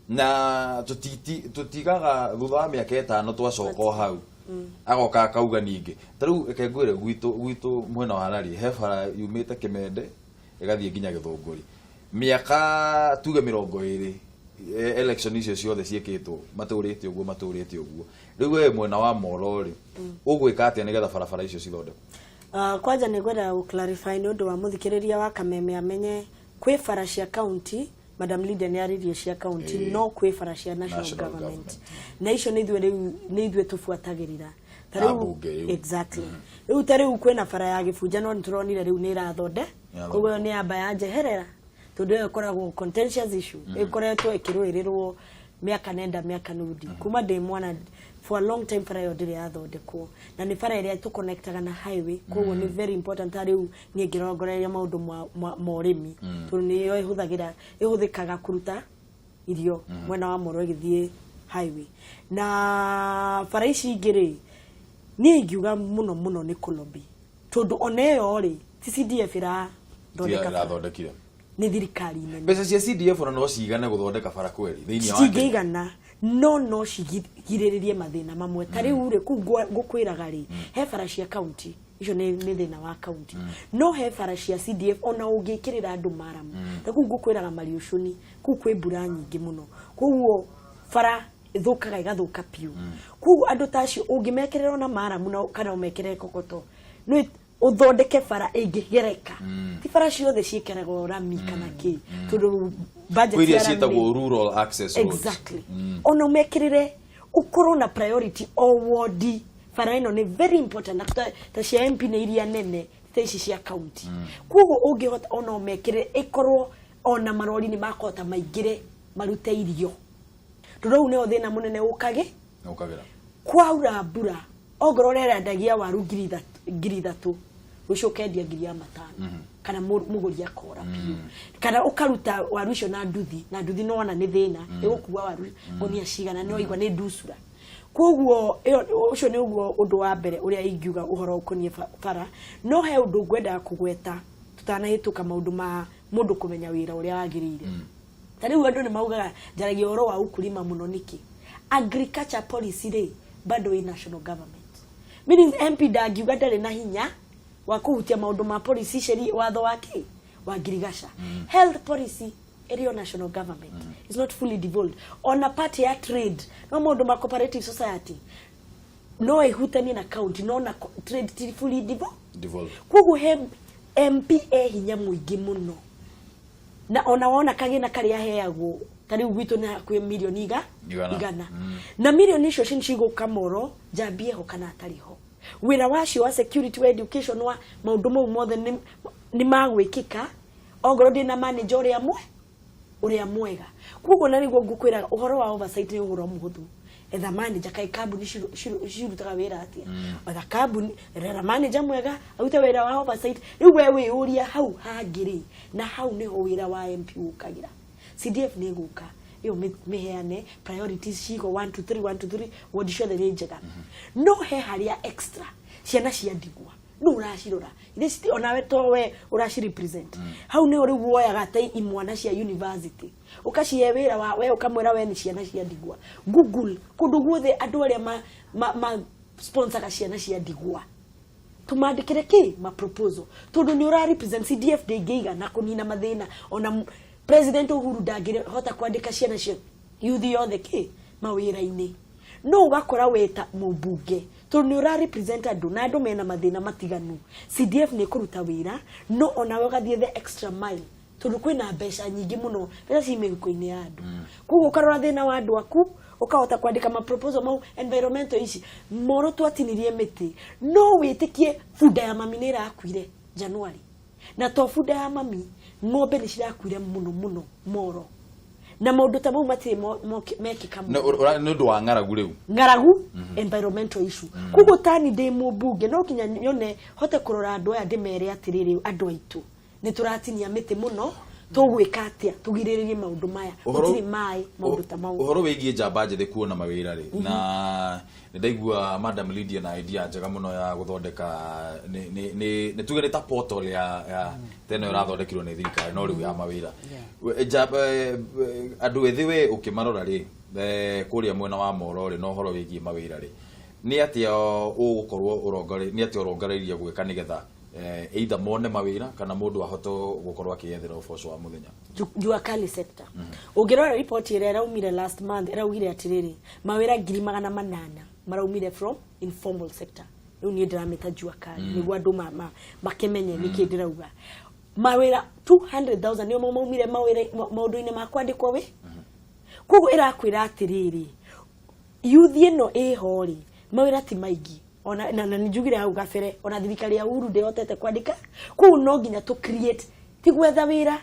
na tũtigaga thutha wa mĩaka 5 twacoka o hau, agoka akauga ningĩ. Ta rĩu reke ngwĩre, gwitũ mwena wa Rari he bara yumĩte Kĩmende ĩgathiĩ nginya Gĩthũngũri, mĩaka tuge 20, election icio ciothe ciĩkĩtwo matũrĩte ũguo, matũrĩte ũguo. Rĩu we mwena wa Moro rĩ, ũgwĩka atĩa nĩgetha barabara icio cithondekwo? Kwanja nĩ ngwenda gũ clarify nĩ ũndũ wa mũthikĩrĩria wa Kameme amenye kwĩ bara cia county. Madam Lydia nĩ arĩrie cia county, no kwĩ bara cia national, National government. Government. Na icio nĩ ithuĩ rĩu, nĩ ithuĩ tũbuatagĩrĩra. Ta Na rĩu mbunge rĩu. Exactly. Rĩu ta rĩu kwĩna bara ya Gĩbunja, no nĩ tũronire rĩu nĩ ĩrathonde. Nĩ Koguo ĩyo nĩ yamba ya njeherera, tondũ ĩyo ĩkoragwo contentious issue, ĩkoretwo ĩkĩrũĩrĩrwo mĩaka nenda mĩaka nudi kuma ndĩ mwana. For a long time bara ĩyo ndĩrĩ yathondekwo, na nĩ bara ĩrĩa tũconnectaga na highway, koguo nĩ very important. Ta rĩu niĩ ngĩrongoreria maũndũ ma ũrĩmi, tondũ nĩyo ĩhũthagĩra, ĩhũthĩkaga kũruta irio mwena wa Moro ĩgĩthiĩ highway. Na bara ici ingĩ rĩ, niĩ ingiuga mũno mũno nĩ kũlobby, tondũ ona ĩyo rĩ, ti CDF ĩrathondeka bara. Irathondekire. Nĩ thirikari nene. Mbeca cia CDF ona no cigane gũthondeka bara kweri thĩinĩ wa Kenya? Citingĩigana, no cigirĩrĩrie mathĩna mamwe. Ta rĩu rĩ, kũu ngũkwĩraga rĩ, he bara cia county, icio nĩ thĩna wa county, no he bara cia CDF ona ũngĩkĩrĩra andũ maramu. Ta kũu ngũkwĩraga Mariũcũni, kũu kwĩ mbura nyingĩ mũno, koguo bara ĩthũkaga, ĩgathũka piũ. Koguo andũ ta acio ũngĩmekĩrĩra ona maramu na kana ũmekĩrĩre kokoto, no ũthondeke bara ĩngĩgereka. Ti bara ciothe ciĩkĩragwo rami kana kĩ, tondũ budget Kwĩ iria ya rami ciĩtagwo rural access roads. Exactly. Ona ũmekĩrĩre, ũkorwo na priority o wodi, bara ĩno nĩ very important. Na ta cia MP nĩ iria nene, ta ici cia county. Koguo ũngĩhota ona ũmekĩrĩre ĩkorwo Ona marori nĩ makũhota maingĩre marute irio, tondũ rĩu nĩho thĩna mũnene ũkagĩ. Ũkagĩra. Kwaura mbura, ongorwo ũrerendagia waru 3000, 3000, rũciũ ũkendia 5000, kana mũgũri akora biũ, kana ũkaruta waru icio na nduthi, na nduthi nĩwona nĩ thĩna ĩgũkua waru ngũnia cigana, nĩwaigua nĩ ndusura. Koguo ũcio nĩ ũguo ũndũ wa mbere ũrĩa ingiuga ũhoro ũkoniĩ bara. No he ũndũ ngwendaga kũgweta tũtanahĩtũka maũndũ ma mũndũ kũmenya wĩra ũrĩa wagĩrĩire. Ta rĩu andũ nĩ maugaga njaragia ũhoro wa ukulima mũno nĩkĩ. Agriculture policy rĩ, bado ĩ national government, meaning MP ndangiuga ndarĩ na hinya wa kũhutia maũndũ ma policy, sheria, watho wa kĩ wa ngirigaca. Health policy ĩrĩ o national government, is not fully devolved. Ona part ya trade, no maũndũ ma cooperative society no ĩhutanie na county, no na trade ti fully devolved. Devolved. Koguo he MP e hinya mũingĩ mũno, na ona wona kagĩna karĩa aheagwo, ta rĩu gwitũ nĩ hakuhĩ mirioni 100. 100. Na mirioni icio cigũka moro njambie ho kana atarĩ ho, wĩra wacio wa security, wa education, wa maũndũ mau mothe nĩ magwĩkĩka ongorwo ndĩna manager ũrĩa mwega. Koguo na nĩguo ngũkwĩra ũhoro wa oversight nĩ ũhoro mũhũthũ. Etha manager. Kaĩ kambuni cirutaga wĩra atĩa? Etha kambuni, etha manager mwega arute wĩra wa oversight. Rĩu we wĩyũria hau hangĩ rĩ, na hau nĩho wĩra wa MP ũkagĩra. CDF nĩ ĩgũka ĩyo mĩheane priorities cigo 1 2 3 1 2 3, ward ciothe nĩ njega, no he harĩa extra ciana cia ndigwa no ũracirora ithe citi onawe to we ũraci represent. Hau nĩho rĩu woyaga ta imwana cia university ũkacihe wĩra wa we, ũkamwĩra we nĩ ciana cia ndigwa. Google kũndũ guothe andũ arĩa ma sponsoraga ciana cia ndigwa, tumandĩkĩre kĩ ma proposal, tondũ nĩ ũra represent. CDF ndĩngĩigana kũnina mathĩna, ona President Uhuru ndangĩhota kwandĩka ciana cia youth yothe kĩ mawĩra-inĩ, no ũgakora weta mũmbunge, tondũ nĩ ũra represent andũ na andũ mena mathĩna matiganu. CDF nĩ ĩkũruta wĩra, no onawe ũgathiĩ the extra mile, tondũ kwĩna mbeca nyingĩ mũno, mbeca ci mĩhuko-inĩ ya andũ. Koguo ũkarora thĩna wa andũ aku, ũkahota kwandĩka ma proposal mau. Environmental ici moro twatinirie mĩtĩ, no wĩtĩkie bunda ya mami nĩ ĩrakuire January, na to bunda ya mami, ng'ombe nĩ cirakuire mũno mũno moro, na maũndũ ta mau matirĩ mekĩka mũno. Nĩ ũndũ wa ng'aragu rĩu. Ng'aragu, environmental issue. Koguo tani ndĩ mũmbunge no nginya nyone hote kũrora andũ aya, ndĩmere atĩrĩrĩ, andũ aitũ, nĩ tũratinia mĩtĩ mũno, tũgwĩka atĩa tũgirĩrĩrie maũndũ maya? Gũtirĩ maĩ, maũndũ ta mau. Ũhoro wĩgiĩ njamba njĩthĩ kuona mawĩra rĩ, na nĩ ndaigua Madam Lydia na idea njega mũno ya gũthondeka nĩ tuge nĩ ta portal ya teno ĩrathondekirwo nĩ thirikari, no rĩu ya mawĩra. Njamba andũ ethĩ we ũkĩmarora rĩ, kũrĩa mwena wa Moro rĩ, na ũhoro wĩgiĩ mawĩra rĩ, nĩ atĩa ũgũkorwo ũrongore, nĩ atĩa ũrongoreirie gwĩka nĩgetha either mone mawĩra kana mũndũ ahote gũkorwo akĩyethera ũboco wa mũthenya? Jua kali sector, ũngĩrora report ĩrĩa ĩraumire last month, ĩraugire atĩrĩrĩ, mawĩra 800,000 maraumire from informal sector. Rĩu niĩ ndĩramĩta jua kali nĩguo andũ makĩmenye nĩkĩ ndĩrauga. Mawĩra 200,000 nĩo maumire mawĩra maũndũ-inĩ ma kwandĩkwo wĩ. Koguo ĩrakwĩra atĩrĩrĩ, youth ĩno ĩho rĩ, mawĩra ti maingĩ. Ona na nĩ njugire hau gabere, ona thirikari ya Uhuru ndĩhotete kwandĩka. Koguo no nginya tũ create, ti gwetha wĩra,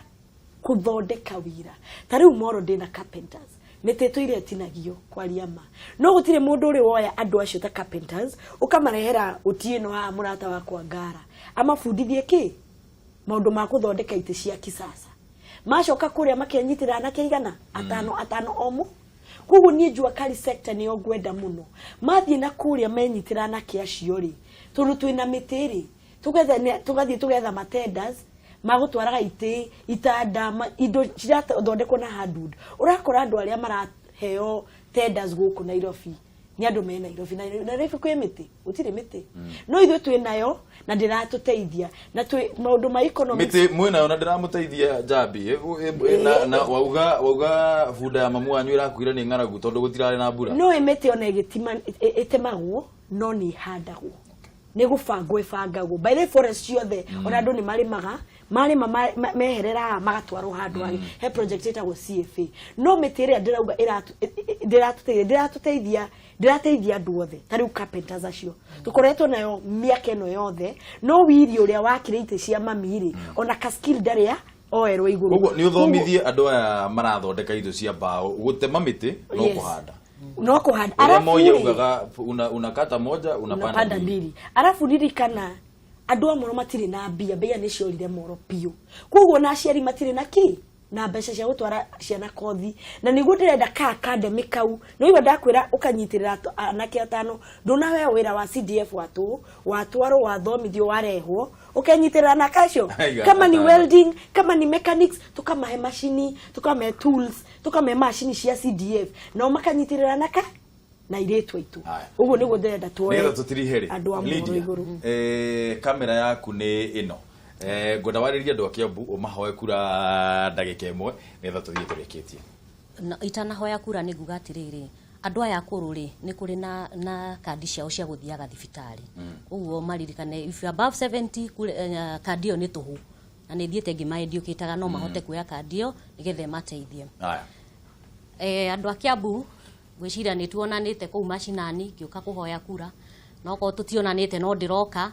kũthondeka wĩra. Ta rĩu moro ndĩna carpenters, mĩtĩ ĩtũire ĩtinagio, kwaria ma, no gũtirĩ mũndũ ũrĩ woya andũ acio ta carpenters ũkamarehera Otieno haha, mũrata wakwa Ngara, amabundithie kĩ maũndũ ma kũthondeka itĩ cia kisasa. Macoka kũrĩa makenyitĩra anake 500 500 o mũ. Koguo niĩ jua kali sector nĩyo ngwenda mũno mathiĩ na kũrĩa menyitĩra anake acio rĩ, tondũ twĩna mĩtĩ rĩ, tũgathiĩ tũgetha matenders magũtwaraga itĩ, itanda, indo cirathondekwo na hardwood. Ũrakora andũ arĩa maraheo tenders gũkũ Nairobi nĩ andũ me Nairobi, na Nairobi kwĩ mĩtĩ? Gũtirĩ mĩtĩ, no ithuĩ twĩ nayo na ndĩratũteithia na twĩ maũndũ ma economics. Mĩtĩ mwĩnayo na ndĩramũteithia njambi. Na wauga bunda ya mamu wanyu ĩrakuire nĩ ng'aragu tondũ gũtirarĩ na mbura. No ĩmĩtĩ ona ĩgĩtima ĩtemagwo, no nĩ ĩhandagwo, nĩ gũbangwo ĩbangagwo. By the way, forest ciothe ona andũ nĩ marĩmaga, marĩma meherera haha magatwarwo handũ hangĩ, he project ĩtagwo CFA. No mĩtĩ ĩrĩa ndĩrauga ndĩratũteithia, ndĩrateithia andũ othe. Ta rĩu carpenters acio tũkoretwo nayo mĩaka ĩno yothe, no wiri ũrĩa wakire itĩ cia mami rĩ, ona ka skill ndarĩ. Oerwo igũrũ. Koguo nĩ ũthomithie andũ aya marathondeka indo cia mbaũ gũtema mĩtĩ no kũhanda. No kũhanda. Ũrĩa Arabu Moi rĩ, augaga unakata moja unapanda unapanda mbili. mbili. Arabu ririkana andũ a Moro matirĩ na mbia, mbia nĩ ciorire Moro biũ, koguo na aciari matirĩ na ki na mbeca cia gũtwara ciana kothi, na nĩguo ndĩrenda ka academy kau. Nĩwaigua ndakwĩra ũkanyitĩrĩra anake atano, ndũnaheo wĩra wa CDF watũ watwarwo wathomithio warehwo ũkenyitĩrĩra anake acio. Aiga, Kama ni atano. welding, kama ni mechanics, tukamahe macini, tukamahe tools, tukamahe macini cia CDF, nao makanyitĩrĩra anake na airĩtu aitũ. Haya. Ũguo nĩguo ndĩrenda tuoe Nĩgetha tũtirihe rĩ, andũ a Moro Lydia, igũrũ. Kamera yaku nĩ ĩno. Ngwenda warĩrie andũ a Kiambu ũmahoe kura ndagĩka ĩmwe nĩgetha tũthiĩ tũrĩkĩtie. Na itanahoya kura nĩ nguga atĩrĩrĩ, andũ aya akũrũ rĩ, nĩ kũrĩ na kandi ciao cia gũthiaga thibitarĩ. Ũguo maririkane if you are above 70 kure, kandi ĩyo nĩ tũhũ na nĩ thiĩte ngĩmaendiũkĩtaga, no mahote kuoya kandi ĩyo nĩgetha ĩmateithie. Haya. Andũ a Kiambu, ngwĩciria nĩ tuonanĩte kũu macinani ngĩũka kũhoya kura, no korwo tũtionanĩte no ndĩroka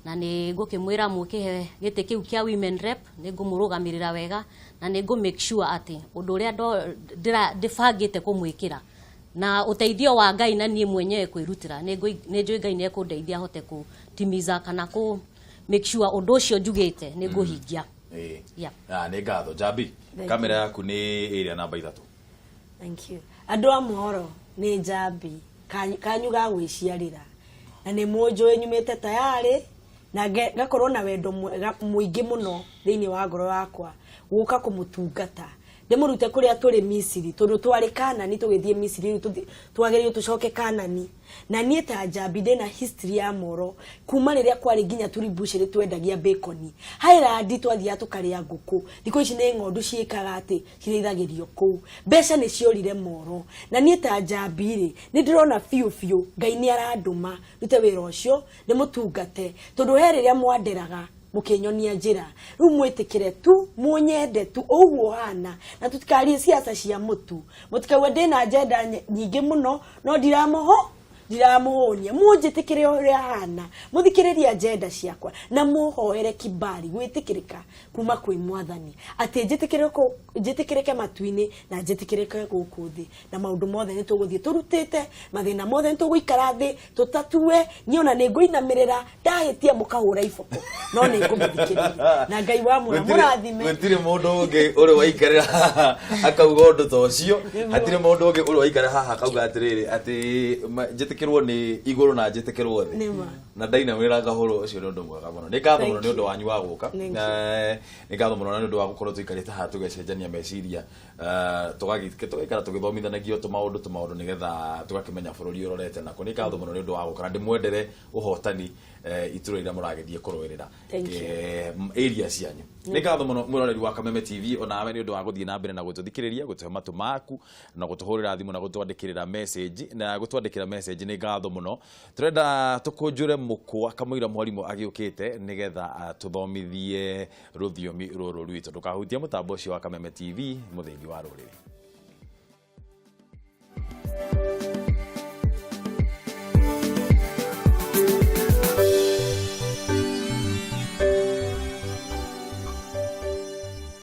na nĩ ngũkĩmwĩra mũkĩhe gĩtĩ kĩu kĩa women rep, nĩ ngũmũrũgamĩrĩra wega na nĩ ngũ make sure atĩ ũndũ ũrĩa ndĩbangĩte kũmwĩkĩra na ũteithio wa Ngai na niĩ mwenyewe kwĩrutĩra, nĩ njũĩ Ngai nĩ ekũndeithia hote kũtimiza kana kũ make sure ũndũ ũcio njugĩte nĩ ngũhingia. Yeah. Ah, nĩ ngatho Njambi. Thank Kamera yaku nĩ ĩrĩa namba 3. Thank you. Andũ a Mohoro, nĩ Njambi kanyu ga gwĩciarĩra, na nĩ mũnjũĩ nyumĩte tayarĩ na ngakorwo na wendo mwega mũingĩ mũno thĩinĩ wa ngoro yakwa gũka kũmũtungata ndĩmũrute kũrĩa tũrĩ Misiri, tondũ twarĩ Kanani tũgĩthiĩ Misiri, rĩu twagĩrĩirwo tũcoke Kanani. Na niĩ ta Njambi ndĩna history ya Moro kuma rĩrĩa kwarĩ nginya tũribucĩrĩ twendagia bacon Highland, twathiaga tũkarĩa ngũkũ. Thikũ ici nĩ ng'ondu ciĩkaga atĩ cirĩithagĩrio kũu, mbeca nĩ ciorire Moro. Na niĩ ta Njambi rĩ, nĩ ndĩrona biũ biũ Ngai nĩ arandũma ndute wĩra ũcio ndĩmũtungate, tondũ he rĩrĩa mwanderaga mũkĩnyonia njĩra. Rĩu mwĩtĩkĩre tu, mũnyende tu ũguo hana, na tũtikarie siasa cia mũtu. Mũtikauge ndĩna agenda nyingĩ mũno no ndiramũhũnia. Mũnjĩtĩkĩre ũrĩa hana, mũthikĩrĩrie agenda ciakwa na mũhoere kibali gwĩtĩkĩrĩka kuma kwĩ Mwathani, atĩ njĩtĩkĩrĩke matu-inĩ na njĩtĩkĩrĩke gũkũ thĩ. Na maũndũ mothe nĩ tũgũthiĩ tũrutĩte mathĩna mothe, nĩ tũgũikara thĩ tũtatue. Niĩ ona nĩ ngũinamĩrĩra, ndahĩtia mũkahũra iboko, no nĩ ngũmũthikĩrĩria na Ngai wa mũra mũrathime. Gũtirĩ mũndũ ũngĩ ũrĩ waikarĩra haha akauga ũndũ ta ũcio. Hatirĩ mũndũ ũngĩ ũrĩ waikarĩra haha akauga atĩrĩrĩ atĩ njĩtĩkĩrwo nĩ igũrũ na njĩtĩkĩrwo thĩ Nĩma. na ndainamĩrĩra ngahũrwo. Ũcio nĩ ũndũ mwega mũno. Nĩ ngatho Thank mũno nĩ ũndũ you. wanyu wa gũka. Thank you. Nĩ ngatho mũno na nĩ ũndũ wa gũkorwo tũikarĩte haha tũgecenjania meciria, tũgaikara tũgĩthomithanagio tũmaũndũ tũmaũndũ nĩgetha tũgakĩmenya bũrũri ũrorete nako. Nĩ ngatho mũno nĩ ũndũ wa gũka na ndĩmwendere ũhotani itũra iria mũragĩthiĩ kũrũĩrĩra Thank you. Area cianyu. Nĩ ngatho mũno mwĩroreri wa Kameme TV onawe nĩ ũndũ wa gũthiĩ na mbere na gũtũthikĩrĩria, gũtũhe matũ maku na gũtũhũrĩra thimũ na gũtwandĩkĩrĩra message na gũtwandĩkĩra message. Nĩ ngatho mũno. Tũrenda tũkũnjũre mũkwa kamũira mwarimũ agĩũkĩte nĩgetha tũthomithie rũthiomi rũrũ rwitũ. Ndũkahutie mũtambo ũcio wa Kameme TV, mũthĩgi wa rũrĩrĩ.